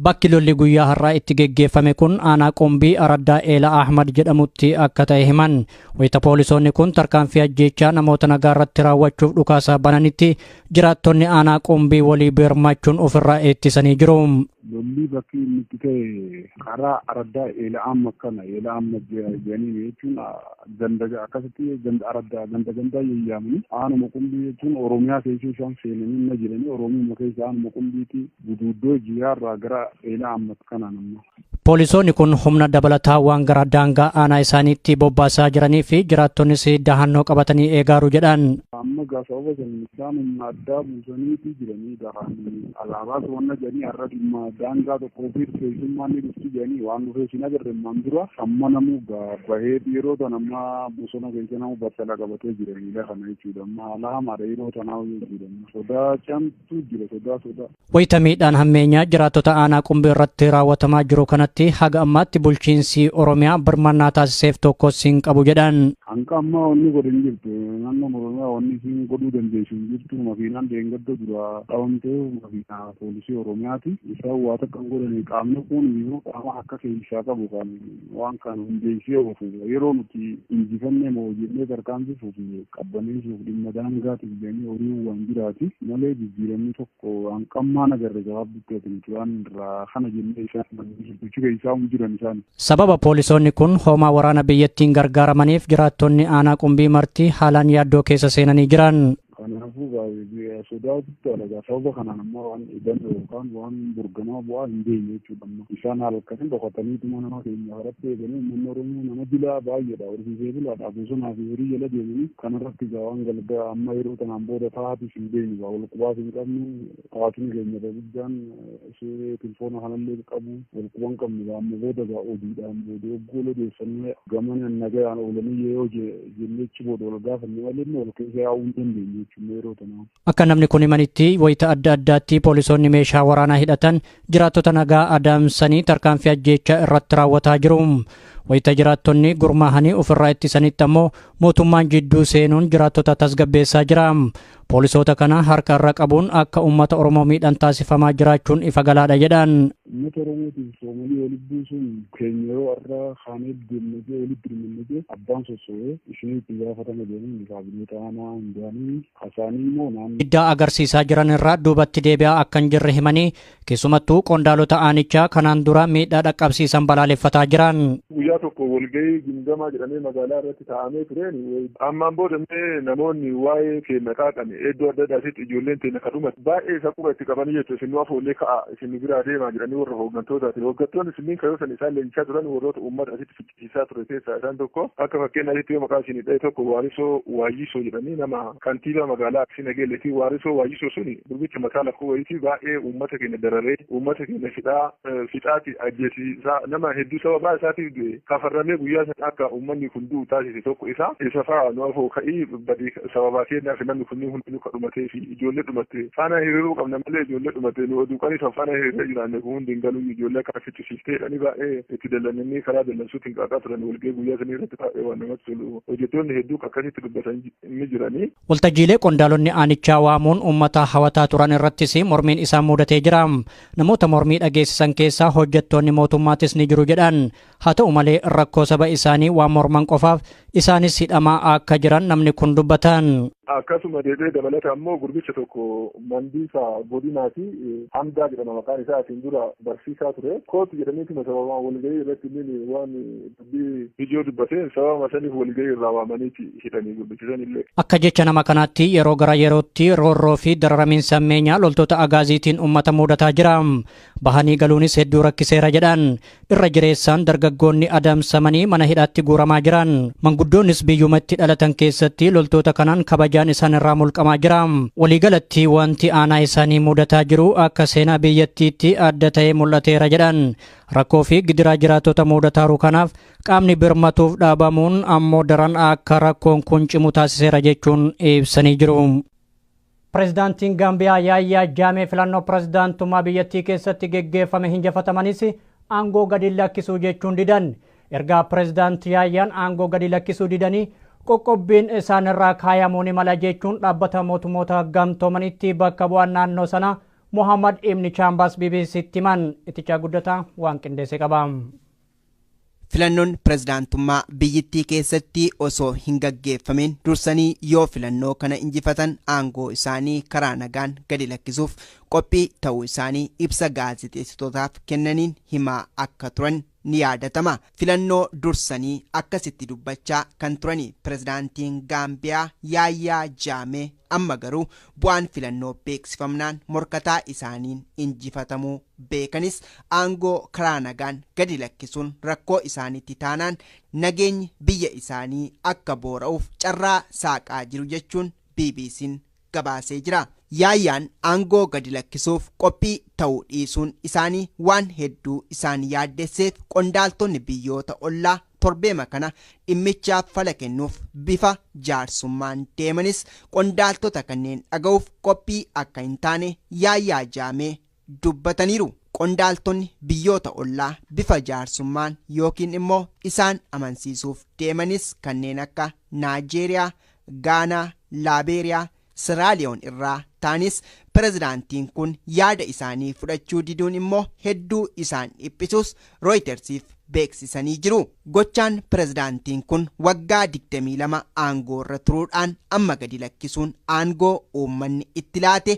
Bakki lolli guyyaa har'aa itti geggeeffame kun aanaa Qumbii araddaa Eela Ahmad jedhamutti akka ta'e himan. Wayita poolisoonni kun tarkaanfii ajjeechaa namoota nagaa irratti raawwachuuf dhukaasa bananitti jiraattonni aanaa Qumbii walii birmachuun ofirraa ittisanii jiru. Lolli bakki inni itti ta'e karaa araddaa Eela Amma kana Eela Amma jedhanii jechuun ganda akkasitti ganda araddaa ganda gandaa yayyaamanii aanuma Qumbii jechuun Oromiyaa keessa isaan seenanii na jiranii, Oromiyaa keessa aanuma Qumbiiti guduuddoo jiyaarraa gara Eela Amma kanaan amma. Poolisoonni kun humna dabalataa waan gara daangaa aanaa isaaniitti bobbaasaa jiranii fi jiraattonnis dahannoo qabatanii eegaaru jedhan. Amma gaa sababa san isaan humna addaa buusaniiti jiranii, dahan alaabaa wanna jedhanii har'a dhimma daangaa tokkoo fi keessummaan ni dhufti jedhanii waan dhufee sin agarre ammaan dura. Amma namuu gaa bahee yeroo tan amma bosona keessa namu battala qabatee jira miila kana jechuudha. Amma haala hamaadha yeroo tanaa jechuudha. Sodaa camtu jira, sodaa sodaa. Wayita miidhaan hammeenyaa jiraattota aanaa Qumbii irratti raawwatamaa jiru kanatti haga ammaatti bulchiinsi Oromiyaa birmannaa taasiseef tokkos hin qabu jedhan. Hanga ammaa wanni godhe hin jirtu. Naannoon Oromiyaa wanni isiin godhuu dandeessu hin jirtu. Makiinaan deenggadda dura qabamtee makiinaa poolisii Oromiyaati. Isaan waa takka hin godhani. Qaamni kun immoo qaama akka keessaa qabu kan waan kana hundeessee oofu, yeroo nuti injifannee moo jennee tarkaanfisuuf qabbaneessuuf dhimma daangaatiif jedhanii horii waan jiraati malee jijjiiramni tokko hanqammaan agarre gabaabdutti ati nuti waan irraa kana jennee isaan bulchuu keessaa hin jiran isaan. Sababa poolisoonni kun hoomaa waraana biyyattiin gargaaramaniif jiraattonni aanaa Qumbii marti haalaan yaaddoo keessa seenanii jiran. Kanaafuu sodaa guddaadha. Sababa kanaan ammoo waan eegannu yookaan waan burgamaa bu'aa hin beekne jechuudha. Amma isaan haala akkasiin dhokataniituma nama keenya biratti eeganii, uummanni Oromoo nama bilaa baay'eedha. Horsiisee bulaadha. Bosonaa fi horii jala deemanii kanarratti gaa waan galgaa amma yeroo tanaan booda taatis hin beeknu, gaa wal qubaas hin qabnu. Taatiin keenya guddaan tilfoona kanallee qabu wal quba hin qabnu. Gaa amma booda gaa oduudhaan booda yogguu odeeffannee gamana nagayaan oolanii yoo jennee achi booda wal gaafanne malee wal keessa yaa'uu hin dandeenye jechuudha yeroo tanaa. Akka namni kun himanitti, wayita adda addaatti poolisoonni meeshaa waraanaa hidhatan jiraattota nagaa adamsanii tarkaanfii ajjeechaa irratti raawwataa jiru. Wayita jiraattonni gurmaahanii ofirraa ittisanitti ammoo mootummaan jidduu seenuun jiraattota tasgabbeessaa jira. Poolisoota kana harka irra qabuun akka uummata Oromoo miidhan taasifamaa jiraachuun ifa galaadha jedhan. Uummata Oromootiif soomanii walitti buusuun keenya yeroo har'a kaanee deemnee walitti dirmannee abbaan sosso'ee isinii itti gaafatama jedhanii kaabineta aanaa hundaanii hasaanii immoo naannoo. Iddaa agarsiisaa jiran irraa duubatti deebi'aa akka hin jirre himanii, keessumattuu qondaalota aanichaa kanaan dura miidhaa dhaqqabsiisan balaaleffataa jiran. Guyyaa tokko walgahii gimgamaa jedhamee magaalaa irratti taa'amee tureen, ammaan booda mee namoonni waa'ee keenya qaaqame iddoo adda addaatitti ijoolleen teenya kadhumate baay'ee isa quba itti qabanii jechuudha. Isin nu afoollee ka'a, isin nu biraa deemaa jedhanii warra hooggantootaati. Hooggantoonni sunniin kan san isaan leenjisaa turan warroota uummata asitti ficcisiisaa ture keessaa isaan tokko, akka fakkeenyaatti yoo maqaa isin dha'e tokko, Waarisoo Waayyisoo jedhanii nama kantiibaa magaalaa Arsii Nageelleetii. Waarisoo Waayyisoo suni gurbicha mataa lakkoo wayitii baay'ee uummata keenya dararee, uummata keenya fixaa fixaati ajjeesisaa, nama hedduu sababaa isaatiif du'e kafarramee guyyaa sana akka uummanni kun du'u taasise tokko isa. Isa fa'aa nu afoo ka'ii badii sababaa keenyaaf namni kunniin hundinuu ka dhumatee fi ijoollee dhumatte faana hiriiruu qabna malee ijoollee dhumatte nu oduu qanii san faana hiriiree jiraanne kun hundi hin galuu, ijoollee akka ficcisiiftee jedhanii baay'ee itti dallananii karaa dallansuutiin qaaqaa turan. Walgahii guyyaa sanii irratti baay'ee waan namatti tolu hojjettoonni hedduu akkasitti dubbatan ni jiranii. Waltajjiilee qondaalonni aanichaa waamuun uummata hawataa turan irrattis mormiin isaan mudatee jira. Namoota mormii dhageessisan keessaa hojjettoonni mootummaatis ni jiru jedhan. Haa ta'u malee, malee rakkoo saba isaanii waan morman qofaaf isaanis hidhamaa akka jiran namni kun dubbatan. Akkasuma deebi'ee dabalata ammoo gurbicha tokko Mandiisa Godinaa fi Hamdaa jedhama maqaan isaa asiin dura barsiisaa ture. Kootu jedhaniituma sababa walgahii irratti inni waan dubbii ijoo dubbateen sababa saniif walgahii irraa waamaniiti hidhanii gurbichisan illee. Akka jecha nama kanaatti yeroo gara yerootti roorroo fi dararamiinsa ammeenyaa loltoota agaaziitiin uummata mudataa jira. Bahanii galuunis hedduu rakkiseera jedhan. Irra jireessaan dargaggoonni adamsamanii mana hidhaatti guuramaa jiran. Manguddoonnis biyyumatti dhalatan keessatti loltoota kanaan kabajaan isaan irraa mulqamaa jira. Waliigalatti wanti aanaa isaanii mudataa jiru akka seenaa biyyattiitti adda ta'ee mul'ateera jedhan. Rakkoo fi gidiraa jiraattota mudataaru kanaaf qaamni birmatuuf dhaabamuun ammoo daran akka rakkoon kun cimu taasiseera jechuun ibsanii jiru. Pireezidaantiin Gaambiyaa Yaayyaa Jaamee filannoo pireezidaantummaa biyyattii keessatti geggeeffame hinjifatamanis aangoo gadi lakkisuu jechuun didan. Ergaa pireezidaantii Yaayyaan aangoo gadi lakkisuu didanii qoqqobbiin isaan irraa kaayamuu ni mala jechuun dhaabbata mootummoota gamtoomanitti bakka bu'aan naannoo sanaa Muhammad Ibni Chaambaas BBCtti himan. Itichaa guddataa waan qindeesse qaba. Filannoon pireezidaantummaa biyyattii keessatti osoo hin gaggeeffamin dursanii yoo filannoo kana injifatan aangoo isaanii karaa nagaan gadi lakkisuuf qophii ta'uu isaanii ibsa gaazexeessitootaaf kennaniin himaa akka turan ni yaadatama. Filannoo dursanii akkasitti dubbachaa kan turani pireezidaantiin Gaambiyaa Yaayyaa Jaamee amma garuu bu'aan filannoo beeksifamnaan morkataa isaaniin injifatamuu beekanis aangoo karaa nagaan gadi lakkisuun rakkoo isaaniitti taanaan nageenyi biyya isaanii akka boora'uuf carraa saaqaa jiru jechuun BBC'n gabaasee jira. Yaayyaan aangoo gadi lakkisuuf qophii ta'uu dhiisuun isaanii waan hedduu isaan yaaddesseef qondaaltonni biyyoota ollaa torbeema kana dhimmichaaf fala kennuuf bifa jaarsummaan deemanis qondaaltota kanneen dhaga'uuf qophii akka hin taane Yaayyaa Jaamee dubbataniiru. Qondaaltonni biyyoota ollaa bifa jaarsummaan yookiin immoo isaan amansiisuuf deemanis kanneen akka Naajeeriyaa, Gaanaa, Laabeeriyaa, Siraaliyoon irraa ta'anis pireezidaantiin kun yaada isaanii fudhachuu diduun immoo hedduu isaan dhiphisuus Rooyitersiif beeksisanii jiru. Gochaan pireezidaantiin kun waggaa 22 aangoo irra turuudhaan amma gadi lakkisuun aangoo uummanni itti laate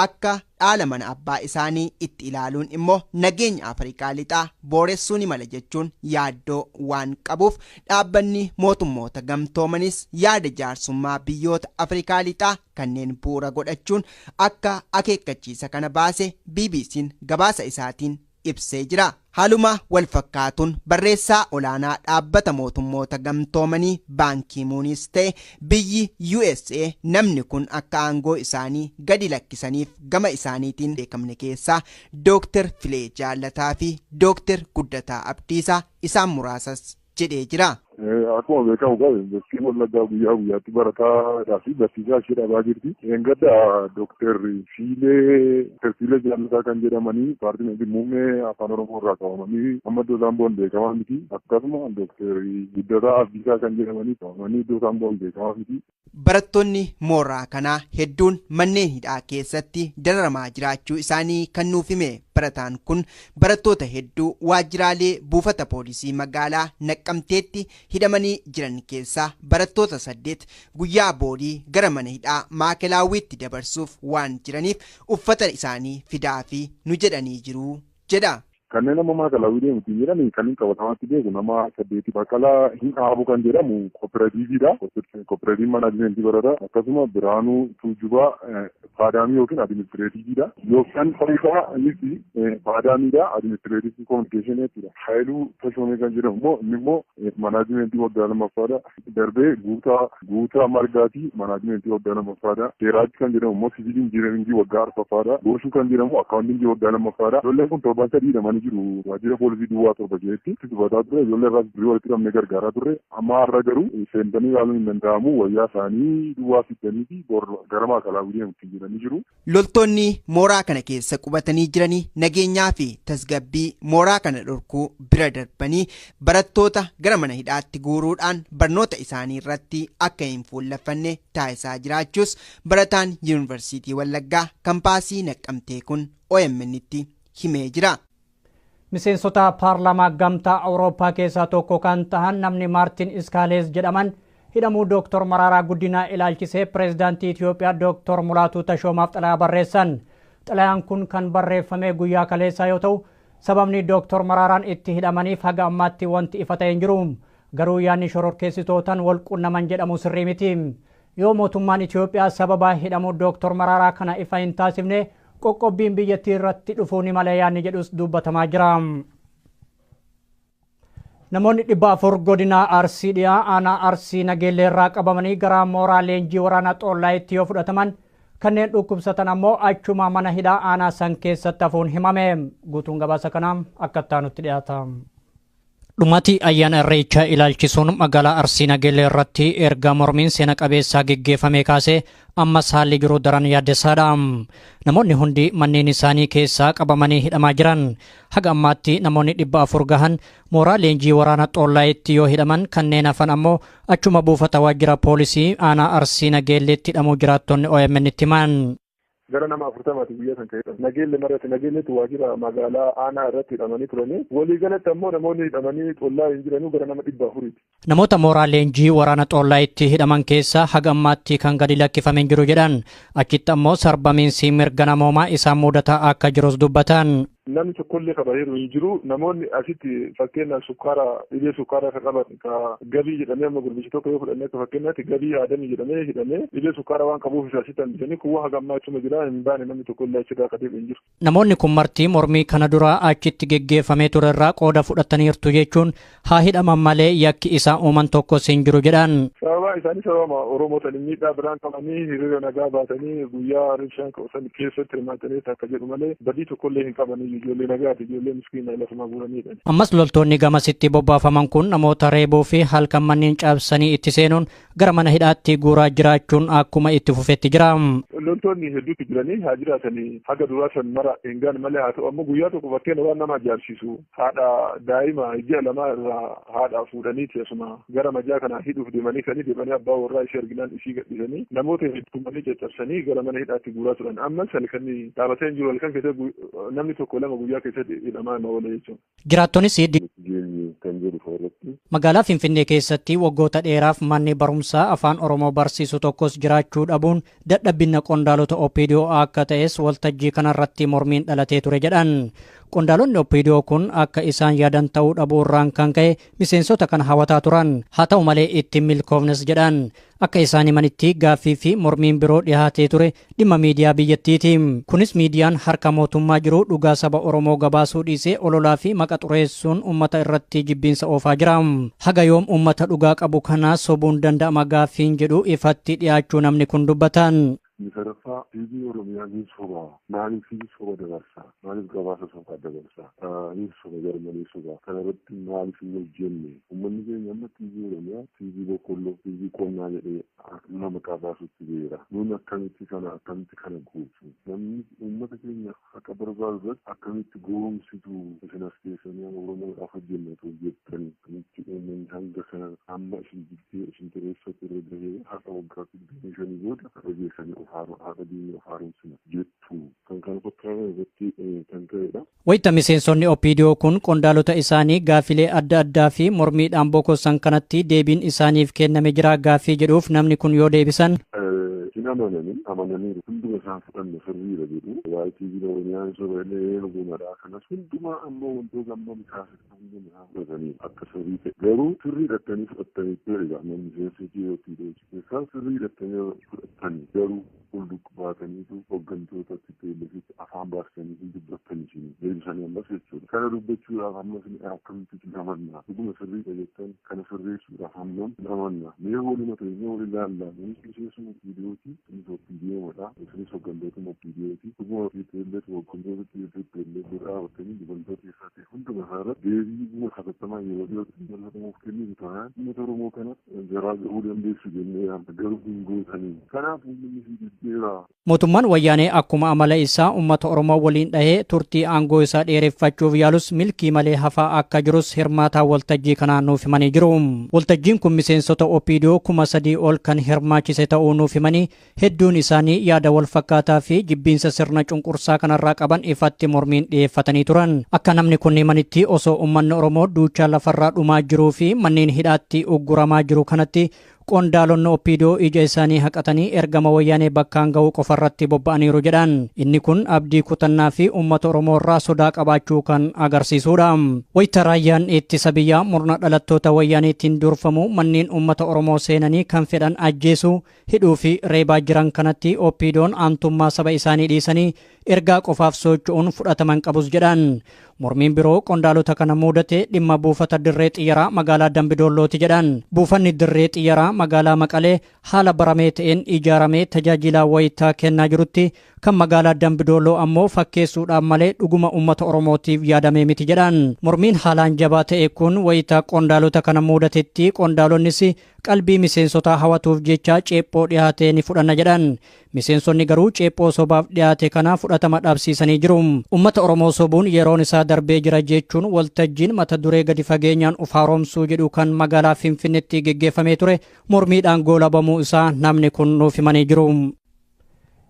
akka dhaala mana abbaa isaanii itti ilaaluun immoo nageenya Afrikaa lixaa booressuu ni mala jechuun yaaddoo waan qabuuf dhaabbanni mootummoota gamtoomanis yaada jaarsummaa biyyoota Afrikaa lixaa kanneen bu'uura godhachuun akka akeekkachiisa kana baase BBC'n gabaasa isaatiin ibsee jira. Haaluma wal fakkaatuun barreessaa olaanaa dhaabbata mootummoota gamtoomanii baankii muunis ta'e biyyi USA namni kun akka aangoo isaanii gadi lakkisaniif gama isaaniitiin beekamne keessaa Dooktar Filee Jaallataa fi Dooktar Guddataa Abdiisaa isaan muraasas jedhee jira. Akkuma beekamu qabu yuunivarsiitiin Wallaggaa guyyaa guyyaatti barataadhaa fi barsiisaa ishee dhabaa jirti. Eeggadda Dooktar Fiilee Jaallataa kan jedhamanii paartii muummee afaan Oromoo irraa qabamanii amma iddoo isaan bu'an beekamaa miti. Akkasuma Dooktar Guddataa Abdiisaa kan jedhamanii qabamanii iddoo isaan bu'an beekamaa miti. Barattoonni mooraa kanaa hedduun manneen hidhaa keessatti dararamaa jiraachuu isaanii kan nuuf hime barataan kun barattoota hedduu waajjiraalee buufata poolisii magaalaa Naqqamteetti hidhamanii jiran keessaa barattoota 8 guyyaa boodii gara mana hidhaa Maakelaawwiitti dabarsuuf waan jiraniif uffata isaanii fidaa fi nu jedhanii jiru jedha. Kanneen amma maakalaawwii deemuutiin jedhan kanneen qabatamaatti beeku nama 8 Baqqalaa hin dhaabu kan jedhamu kooperaatiiviidha. Kooperaatiiv maanaajmentii barata. Akkasuma Biraanuu Tuujubaa Faadaamii yookiin adiministireetiiviidha. Yookaan Fariisaa innis Faadaamiidha. Adiministireetiivii koominikeeshinii jechuudha. Haayiluu Tashoomee kan jedhamu immoo inni immoo maanaajmentii waggaa lammaffaadha. Darbee Guutaa Margaatii maanaajmentii waggaa lammaffaadha. Seeraaj kan jedhamu immoo siviil injiinaringii waggaa arfaffaadha. Gooshuu kan jedhamu akkaawuntingii waggaa lammaffaadha. Ijoolleen kun torban sadii hidhamanii jiru waajjira poolisii duwwaa 7 keessatti dubbataa ture. Ijoollee irraas birrii walitti qabnee gargaaraa turre. Amma har'a garuu seentanii ilaaluun hin danda'amu. Wayyaa isaanii duwwaa fiddanii fi gara maakalaawwii deemuutti jiranii jiru. Loltoonni mooraa kana keessa qubatanii jiranii nageenyaa fi tasgabbii mooraa kana dhorkuu bira darbanii barattoota gara mana hidhaatti guuruudhaan barnoota isaanii irratti akka hin fuulleffanne taasisaa jiraachuus barataan yuunivarsiitii Wallaggaa kampaasii Naqqamtee kun OMN'tti himee jira. Miseensota paarlaamaa gamtaa Awurooppaa keessaa tokko kan tahan namni Maartin Iskaalees jedhaman hidhamuu Dooktor Maraaraa Guddinaa ilaalchisee pireezidaantii Itoophiyaa Dooktor Mulaatuu Tashoomaaf xalayaa barreessan. Xalayaan kun kan barreeffame guyyaa kaleessaa yoo ta'u, sababni Dooktor Maraaraan itti hidhamaniif haga ammaatti wanti ifa ta'e hin jiru. Garuu yaadni shororkeessitootaan wal qunnaman jedhamu sirrii miti. Yoo mootummaan Itoophiyaa sababa hidhamuu Dooktor Maraaraa kana ifa hin taasifne, qoqqobbiin biyyattii irratti dhufuu ni mala yaadni jedhus dubbatamaa jira. Namoonni 400 godina Arsii dhiyaa aanaa Arsii Nageellee irraa qabamanii gara mooraa leenjii waraanaa Xoollaayitti yoo fudhataman, kanneen dhukkubsatan ammoo achuma mana hidhaa aanaa san keessatti hafuun himame. Guutuun gabaasa kanaa akka itti dhiyaata. Dhumati ayyaana Irreechaa ilaalchisuun magaalaa Arsii Nageellee irratti erga mormiin seena qabeessaa geggeeffame kaasee ammas haalli jiru daran yaaddessaadha. Namoonni hundi manneen isaanii keessaa qabamanii hidhamaa jiran. Haga ammaatti namoonni 400 gahan mooraa leenjii waraana Xoollaayitti yoo hidhaman, kanneen hafan ammoo achuma buufata waajjira poolisii aanaa Arsii Nageelleetti hidhamuu jiraattonni OMN itti himan. Gara nama 40ti guyyaa san ka'edha. Nageelle marratti Nageelletti waajjira magaalaa aanaa irratti hidhamanii turanii. Waliigalatti ammoo namoonni hidhamanii Xollaa hin jiranuu gara nama 400ti. Namoota mooraa leenjii waraana Xoollaayitti hidhaman keessaa haga ammaatti kan gadi lakkifame hin jiru jedhan. Achitti ammoo sarbamiinsi mirga namoomaa isaan mudataa akka jirus dubbatan. Namni tokkollee kabaheeru hin jiru. Namoonni asitti fakkeenyaaf sukkaara, dhibee sukkaaraa kan qaban, ka Gabii jedhamee, amma gurbichi tokko yoo fudhanne akka fakkeenyaatti Gabii Aadamii jedhamee hidhamee, dhibee sukkaaraa waan qabuuf isa asitti hambisanii kuwwa haga ammaa achuma jira, hin baane, namni tokkollee achirraa akka deebi'u hin jiru. Namoonni kun marti mormii kana dura achitti geggeeffamee ture irraa qooda fudhataniirtu jechuun haa hidhaman malee yakki isaan uuman tokkos hin jiru jedhan. Sababa isaanii sababa Oromoo ta'anii miidhaa biraan qabanii hiriira nagaa baatanii guyyaa ribshaan san keessatti hirmaatanii akka jedhu malee badii tokkollee hin qabanii, ijoollee nagaati, ijoollee miskiina lafuma guuranidha. Ammas loltoonni gamasitti bobbaafaman kun namoota reebuu fi halkan manneen cabsanii itti seenuun gara mana hidhaatti guuraa jiraachuun akkuma itti fufetti jira. Loltoonni hedduutu jiranii haa jiraatanii, haga duraa san mara hin gaan malee haa ta'u ammoo guyyaa tokko fakkeenya waan nama ajaa'ibsiisu, haadha daa'ima ji'a 2 irraa haadha fuudhaniiti asuma gara majaa kana hidhuuf deemanii kanii deemanii abbaa warraa ishee arginaan ishii gadhiisanii namoota hedduumanii caccabsanii gara mana hidhaatti guuraa turan. Ammas halkan dhaabatee hin jiru, halkan keessatti namni tokko lama guyyaa keessatti hidhamaa hima oola jechuudha. Jiraattonis kan jedhu irratti. Magaalaa Finfinnee keessatti waggoota dheeraaf manni barumsaa afaan Oromoo barsiisu tokkos jiraachuu dhabuun dadhabbina qondaalota OPDO akka ta'es waltajjii kanarratti mormiin dhalatee ture jedhan. Qondaalonni OPDO kun akka isaan yaadan ta'uu dhabuu irraan kan ka'e miseensota kana hawataa turan. Haa ta'u malee ittiin milkoofnes jedhan. Akka isaan himanitti gaaffii fi mormiin biroo dhiyaatee ture dhimma miidiyaa biyyattiiti. Kunis miidiyaan harka mootummaa jiru dhugaa saba Oromoo gabaasuu dhiisee ololaa fi maqa xureessuun uummata irratti jibbiinsa oofaa jira. Haga yoom uummata dhugaa qabu kana sobuun danda'ama gaaffiin jedhu ifatti dhiyaachuu namni kun dubbatan. Inni sadaffaa, TV Oromiyaa ni soba. Maaliif soba dabarsa? Maaliif gabaasa sobaa dabarsa? Ni soba, garmalee soba. Kana irratti maaliif hin hojjenne? Uummanni keenya amma TV Oromiyaa TV boqqolloo, TV qonnaa jedhee nama maqaa baasutti beera. Nuun akkamitti kana gochuu? Namni uummata keenya haqa barbaadu irratti akkamitti goomsitu? Isin as keessanii Oromoodhaaf hojjenna jettanii akkamitti uummanni hanga kana amma isin jibbee isin xireeffate irra gahee haqa waggaa 25 booda har'a geessanii of haqa diinii of haaromsina jettu, kan kana fakkaatan irratti kan ka'edha. Wayita miseensonni OPDO kun qondaalota isaanii gaafilee adda addaa fi mormiidhaan bokossan kanatti deebiin isaaniif kenname jira gaaffii jedhuuf namni kun yoo deebisan. Hin amananii, amananiiru, hunduma isaan fudhanne, sirriidha jedhu. Waa'ee TV Oromiyaan soba illee dhugumadha, kanas hundumaa ammoo wantoota amma kaasatti hunduma isaa fudhatanii akka sirrii ta'e, garuu sirrii hidhattanii fudhattanii ture amma miseensa OPDO keessaa sirrii hidhattanii fudhattanii, garuu fuulduqa baataniitu hooggantoota TPLFitti afaan baasanii hin dubbattanii isin deebisanii ammas jechuudha. Kana dubbachuudhaaf ammas akkamitti isin amanna? Dhuguma sirriidha jettan, kana sirreessuudhaaf hammam hin amanna? Mee waluma ta'e, mee wal ilaallaa? Nunis miseensuma OPDOti, isinis OPDOmadha, isinis hooggantootuma OPDOti. Dhuguma TPLF hooggantoota TPLF bira dhaabatanii dubartoota keessaa ta'e hunduma isaa irratti deebii dhuguma hatattamaa yeroo dhiyootti Oromoof kennitu taanaan uummata Oromoo kana garaa gahuu dandeessu jennee yaadna, garuu hin gootanii. Kanaaf uummanni si jibbeera. Mootummaan Wayyaanee akkuma amala isaa uummata Oromoo waliin dhahee turtii aangoo isaa dheereffachuuf yaalus milkii malee hafaa akka jirus hirmaataa waltajjii kanaa nuuf himanii jiru. Waltajjiin kun miseensota OPDO 3000 ol kan hirmaachise ta'uu nuuf himanii, hedduun isaanii yaada wal fakkaataa fi jibbiinsa sirna cunqursaa kanarraa qaban ifatti mormiin dhiyeeffatanii turan. Akka namni kun himanitti, osoo uummanni Oromoo duuchaa lafarraa dhumaa jiruu fi manneen hidhaatti ugguramaa jiru kanatti, qondaalonni OPDO ija isaanii haqatanii ergama Wayyaanee bakkaan ga'uu qofarratti bobba'aniiru jedhan. Inni kun abdii kutannaa fi uummata Oromoo irraa sodaa qabaachuu kan agarsiisudha. Wayita raayyaan ittisa biyyaa murna dhalattoota Wayyaaneetiin durfamu manneen uummata Oromoo seenanii kan fedhan ajjeesuu, hidhuu fi reebaa jiran kanatti, OPDOn aantummaa saba isaanii dhiisanii ergaa qofaaf socho'uun fudhataman qabus jedhan. Mormiin biroo qondaalota kana mudate dhimma buufata dirree xiyyaraa magaalaa Dambidoollooti jedhan. Buufanni dirree xiyyaraa magaalaa Maqalee haala baramee ta'een ijaaramee tajaajila wayitaa kennaa jirutti, kan magaalaa Dambidolloo ammoo fakkeessuudhaan malee dhuguma uummata Oromootiif yaadamee miti jedhan. Mormiin haalaan jabaa ta'e kun wayitaa qondaalota kana mudatetti, qondaalonnis qalbii miseensotaa hawatuuf jecha ceephoo dhiyaate ni fudhanna jedhan. Miseensonni garuu ceephoo sobaaf dhiyaate kana fudhatama dhabsiisanii jiru. Uummata Oromoo sobuun yeroon isaa darbee jira jechuun waltajjiin mata duree "Gadi fageenyaan of haaromsuu" jedhu kan magaalaa Finfinneetti geggeeffamee ture mormiidhaan goolabamuu isaa namni kun nuuf himanii jiru.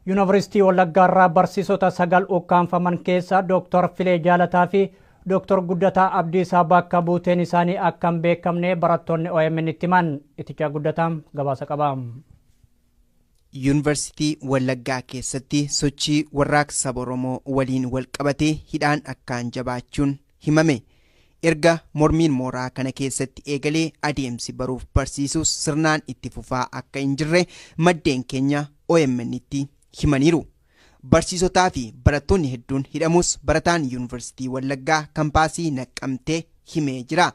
Yuunivarsiitii Wallaggaa irraa barsiisota sagal ukkaanfaman keessaa Dooktar Filee Jaalataa fi Dooktar Guddataa Abdiisaa bakka buuteen isaanii akka hin beekamne barattoonni OMN itti himan. Itichaa Guddataa gabaasa qaba. Yuunivarsiitii Wallaggaa keessatti sochii warraaqsa saba Oromoo waliin walqabatee hidhaan akkaan jabaachuun himame. Erga mormiin mooraa kana keessatti eegalee adeemsi baruuf barsiisuus sirnaan itti fufaa akka hin jirre maddeen keenya OMN itti himaniiru. Barsiisotaa fi barattoonni hedduun hidhamus barataan Yuunivarsiitii Wallaggaa kampaasii Naqqamtee himee jira.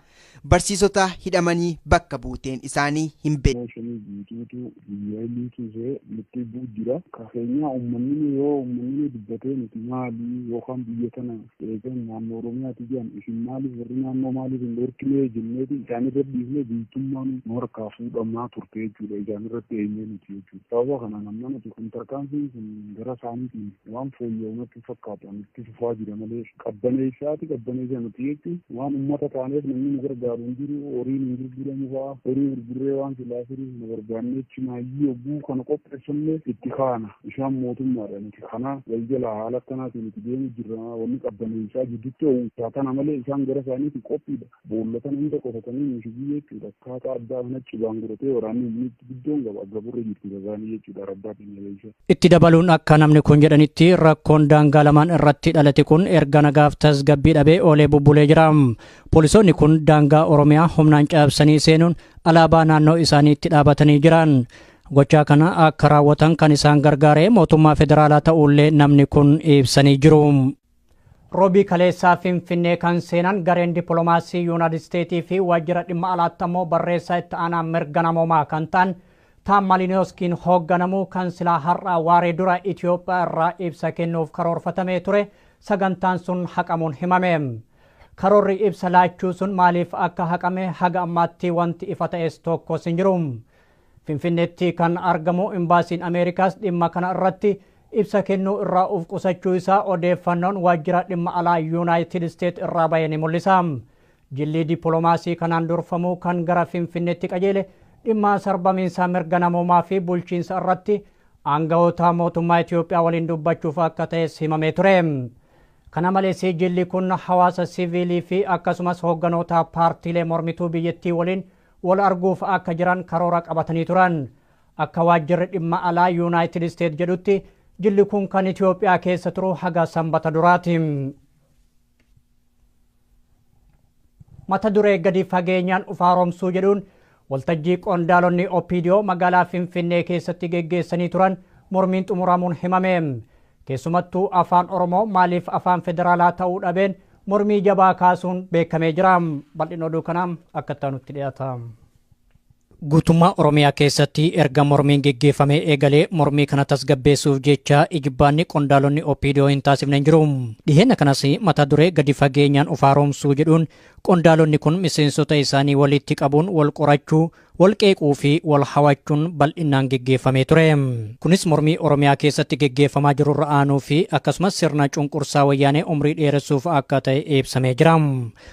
Barsiisota hidhamanii bakka buuteen isaanii hin beekamne. Shanii guutuutu biyya liituusee nutti bu'u jira. Kafeenyaa uummanni yoo uummanni dubbatee, nuti maali yookaan biyya tana eegan naannoo Oromiyaati jedhan, isin maaliif warri naannoo maaliif hin dhorkine jenneeti isaan irra dhiifne, biyyattummaan nu harkaa fuudhamaa turte jechuudha. Isaan irratti eenyee nuti jechuudha. Sababa kanaan amma nuti kun tarkaanfiin kun gara isaaniitiin waan fooyya'u natti fakkaatu, itti fufaa jira malee qabbaneessaati qabbaneessa nuti jechuun waan uummata taaneef namni nu gargaaru hin jiru. Horiin hin gurguramu fa'aa, horii gurgurree waan silaa firii nu barbaannee chimaayyii yogguu kana qopheessannee itti kaana, isaan mootummaadha, nuti kana wal jala haala akkanaatiin itti deemu jirra. Wanni qabbaneessaa jidduutti oowwisaa kana malee isaan gara isaaniitti qophiidha. Boolla kana hunda qotatanii mishigii jechuudha. Akkaataa addaa kana cibaan godhatee waraanni humni guddoon qaba gaburra jirtu gazaanii jechuudha rabbaatiin maleessa. Itti dabaluun akka namni kun jedhanitti, rakkoon daangaa lamaan irratti dhalate kun erga nagaaf tasgabbii dhabee oolee bubbulee jira. Poolisoonni kun daangaa Oromiyaa humnaan cabsanii seenuun alaabaa naannoo isaaniitti dhaabatanii jiran. Gochaa kana akka raawwatan kan isaan gargaare mootummaa federaalaa ta'ullee namni kun ibsanii jiru. Roobii kaleessaa Finfinnee kan seenan gareen dippiloomaasii Yuunaayitid Isteetii fi waajjira dhimma alaatti ammoo barreessaa itti aanaa mirga namoomaa kan ta'an Taam Malinooskiin hoogganamu kan silaa har'a waaree dura Itoophiyaa irraa ibsa kennuuf karoorfatamee ture, sagantaan sun haqamuun himame. Karoorri ibsa laachuu sun maaliif akka haqame haga ammaatti wanti ifa ta'es tokkos hin jiru. Finfinneetti kan argamu imbaasiin Ameerikaas dhimma kana irratti ibsa kennuu irraa of qusachuu isaa odeeffannoon waajjira dhimma alaa Yuunaayitid Isteet irraa bahe ni mul'isa. Jilli dippiloomaasii kanaan durfamu kan gara Finfinneetti qajeele dhimma sarbamiinsa mirga namoomaa fi bulchiinsa irratti aangawoota mootummaa Itoophiyaa waliin dubbachuuf akka ta'es himamee ture. Kana malees jilli kun hawaasa siviilii fi akkasumas hoogganoota paartiilee mormituu biyyattii waliin wal arguuf akka jiran karoora qabatanii turan. Akka waajjirri dhimma alaa Yuunaayitid Isteet jedhutti, jilli kun kan Itoophiyaa keessa turu haga Sanbata duraati. Mata duree "Gadi fageenyaan of haaromsuu" jedhuun waltajjii qondaalonni OPDO magaalaa Finfinnee keessatti geggeessanii turan mormiin xumuramuun himame. Keessumattuu afaan Oromoo maaliif afaan federaalaa ta'uu dhabeen mormii jabaa kaasuun beekamee jira. Bal'ina oduu kanaa akka itti dhiyaata. Guutummaa Oromiyaa keessatti erga mormiin geggeeffamee eegalee mormii kana tasgabbeessuuf jecha ijibbaanni qondaalonni OPDO hin taasifne hin jiru. Dhiheenya kanas mata duree "Gadi fageenyaan of haaromsuu" jedhuun qondaalonni kun miseensota isaanii walitti qabuun wal qorachuu, wal qeequu fi wal hawachuun bal'inaan geggeeffamee ture. Kunis mormii Oromiyaa keessatti geggeeffamaa jiru irra aanuu fi akkasumas sirna cunqursaa wayyaanee umrii dheeressuuf akka ta'e ibsamee jira.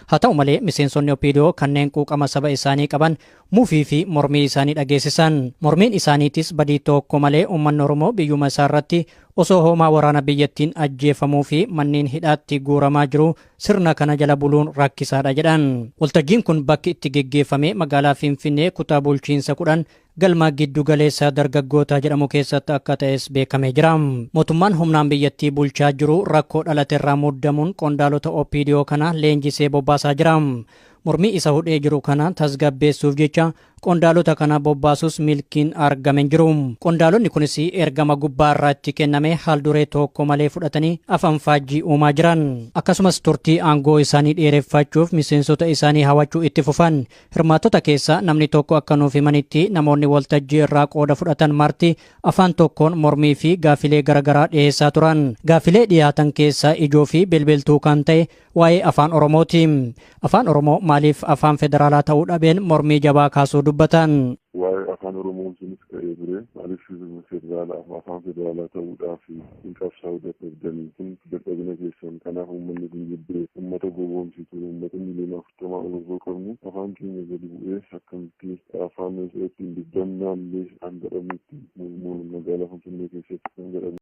Haa ta'u malee miseensonni OPDO kanneen quuqama saba isaanii qaban mufii fi mormii isaanii dhageessisan. Mormiin isaaniitis badii tokko malee uummanni Oromoo biyyuma isaa irratti osoo hoomaa waraana biyyattiin ajjeefamuu fi manneen hidhaatti guuramaa jiru sirna kana jala buluun rakkisaadha jedhan. Waltajjiin kun bakki itti geggeeffame magaalaa Finfinnee kutaa bulchiinsa 10 galma giddu galeessa dargaggoota jedhamu keessatti akka ta'es beekamee jira. Mootummaan humnaan biyyattii bulchaa jiru rakkoo dhalate irraa muddamuun qondaalota OPDO kana leenjisee bobbaasaa jira. Mormii isa hudhee jiru kana tasgabbeessuuf jecha qondaalota kana bobbaasus milkiin argame hin jiru. Qondaalonni kunis ergama gubbaa irraa itti kenname haal duree tokko malee fudhatanii afaan faajjii uumaa jiran. Akkasumas turtii aangoo isaanii dheereffachuuf miseensota isaanii hawachuu itti fufan. Hirmaattota keessaa namni tokko akka nuuf himanitti namoonni waltajjii irraa qooda fudhatan marti afaan tokkoon mormii fi gaafilee garaagaraa dhiyeessaa turan. Gaafilee dhiyaatan keessaa ijoo fi bilbiltuu kan ta'e waa'ee afaan Oromooti. Afaan Oromoo maaliif afaan federaalaa ta'uu dhabeen mormii jabaa kaasuu dubbatan. Waa'ee afaan Oromoo sunis ka'ee ture. Maaliif federaala afaan federaalaa ta'uudhaaf hin qabsaa'uu dadhabdanii kun dadhabina keessan kanaaf uummanni kun jibbee uummata gowwoomsitu uummata miliyoona 40 ol osoo qabnu afaan keenya gadi bu'ee akkamitti afaan ittiin dubbannaallee kan jedhamutti magaalaa Finfinnee keessatti kan jedhamu.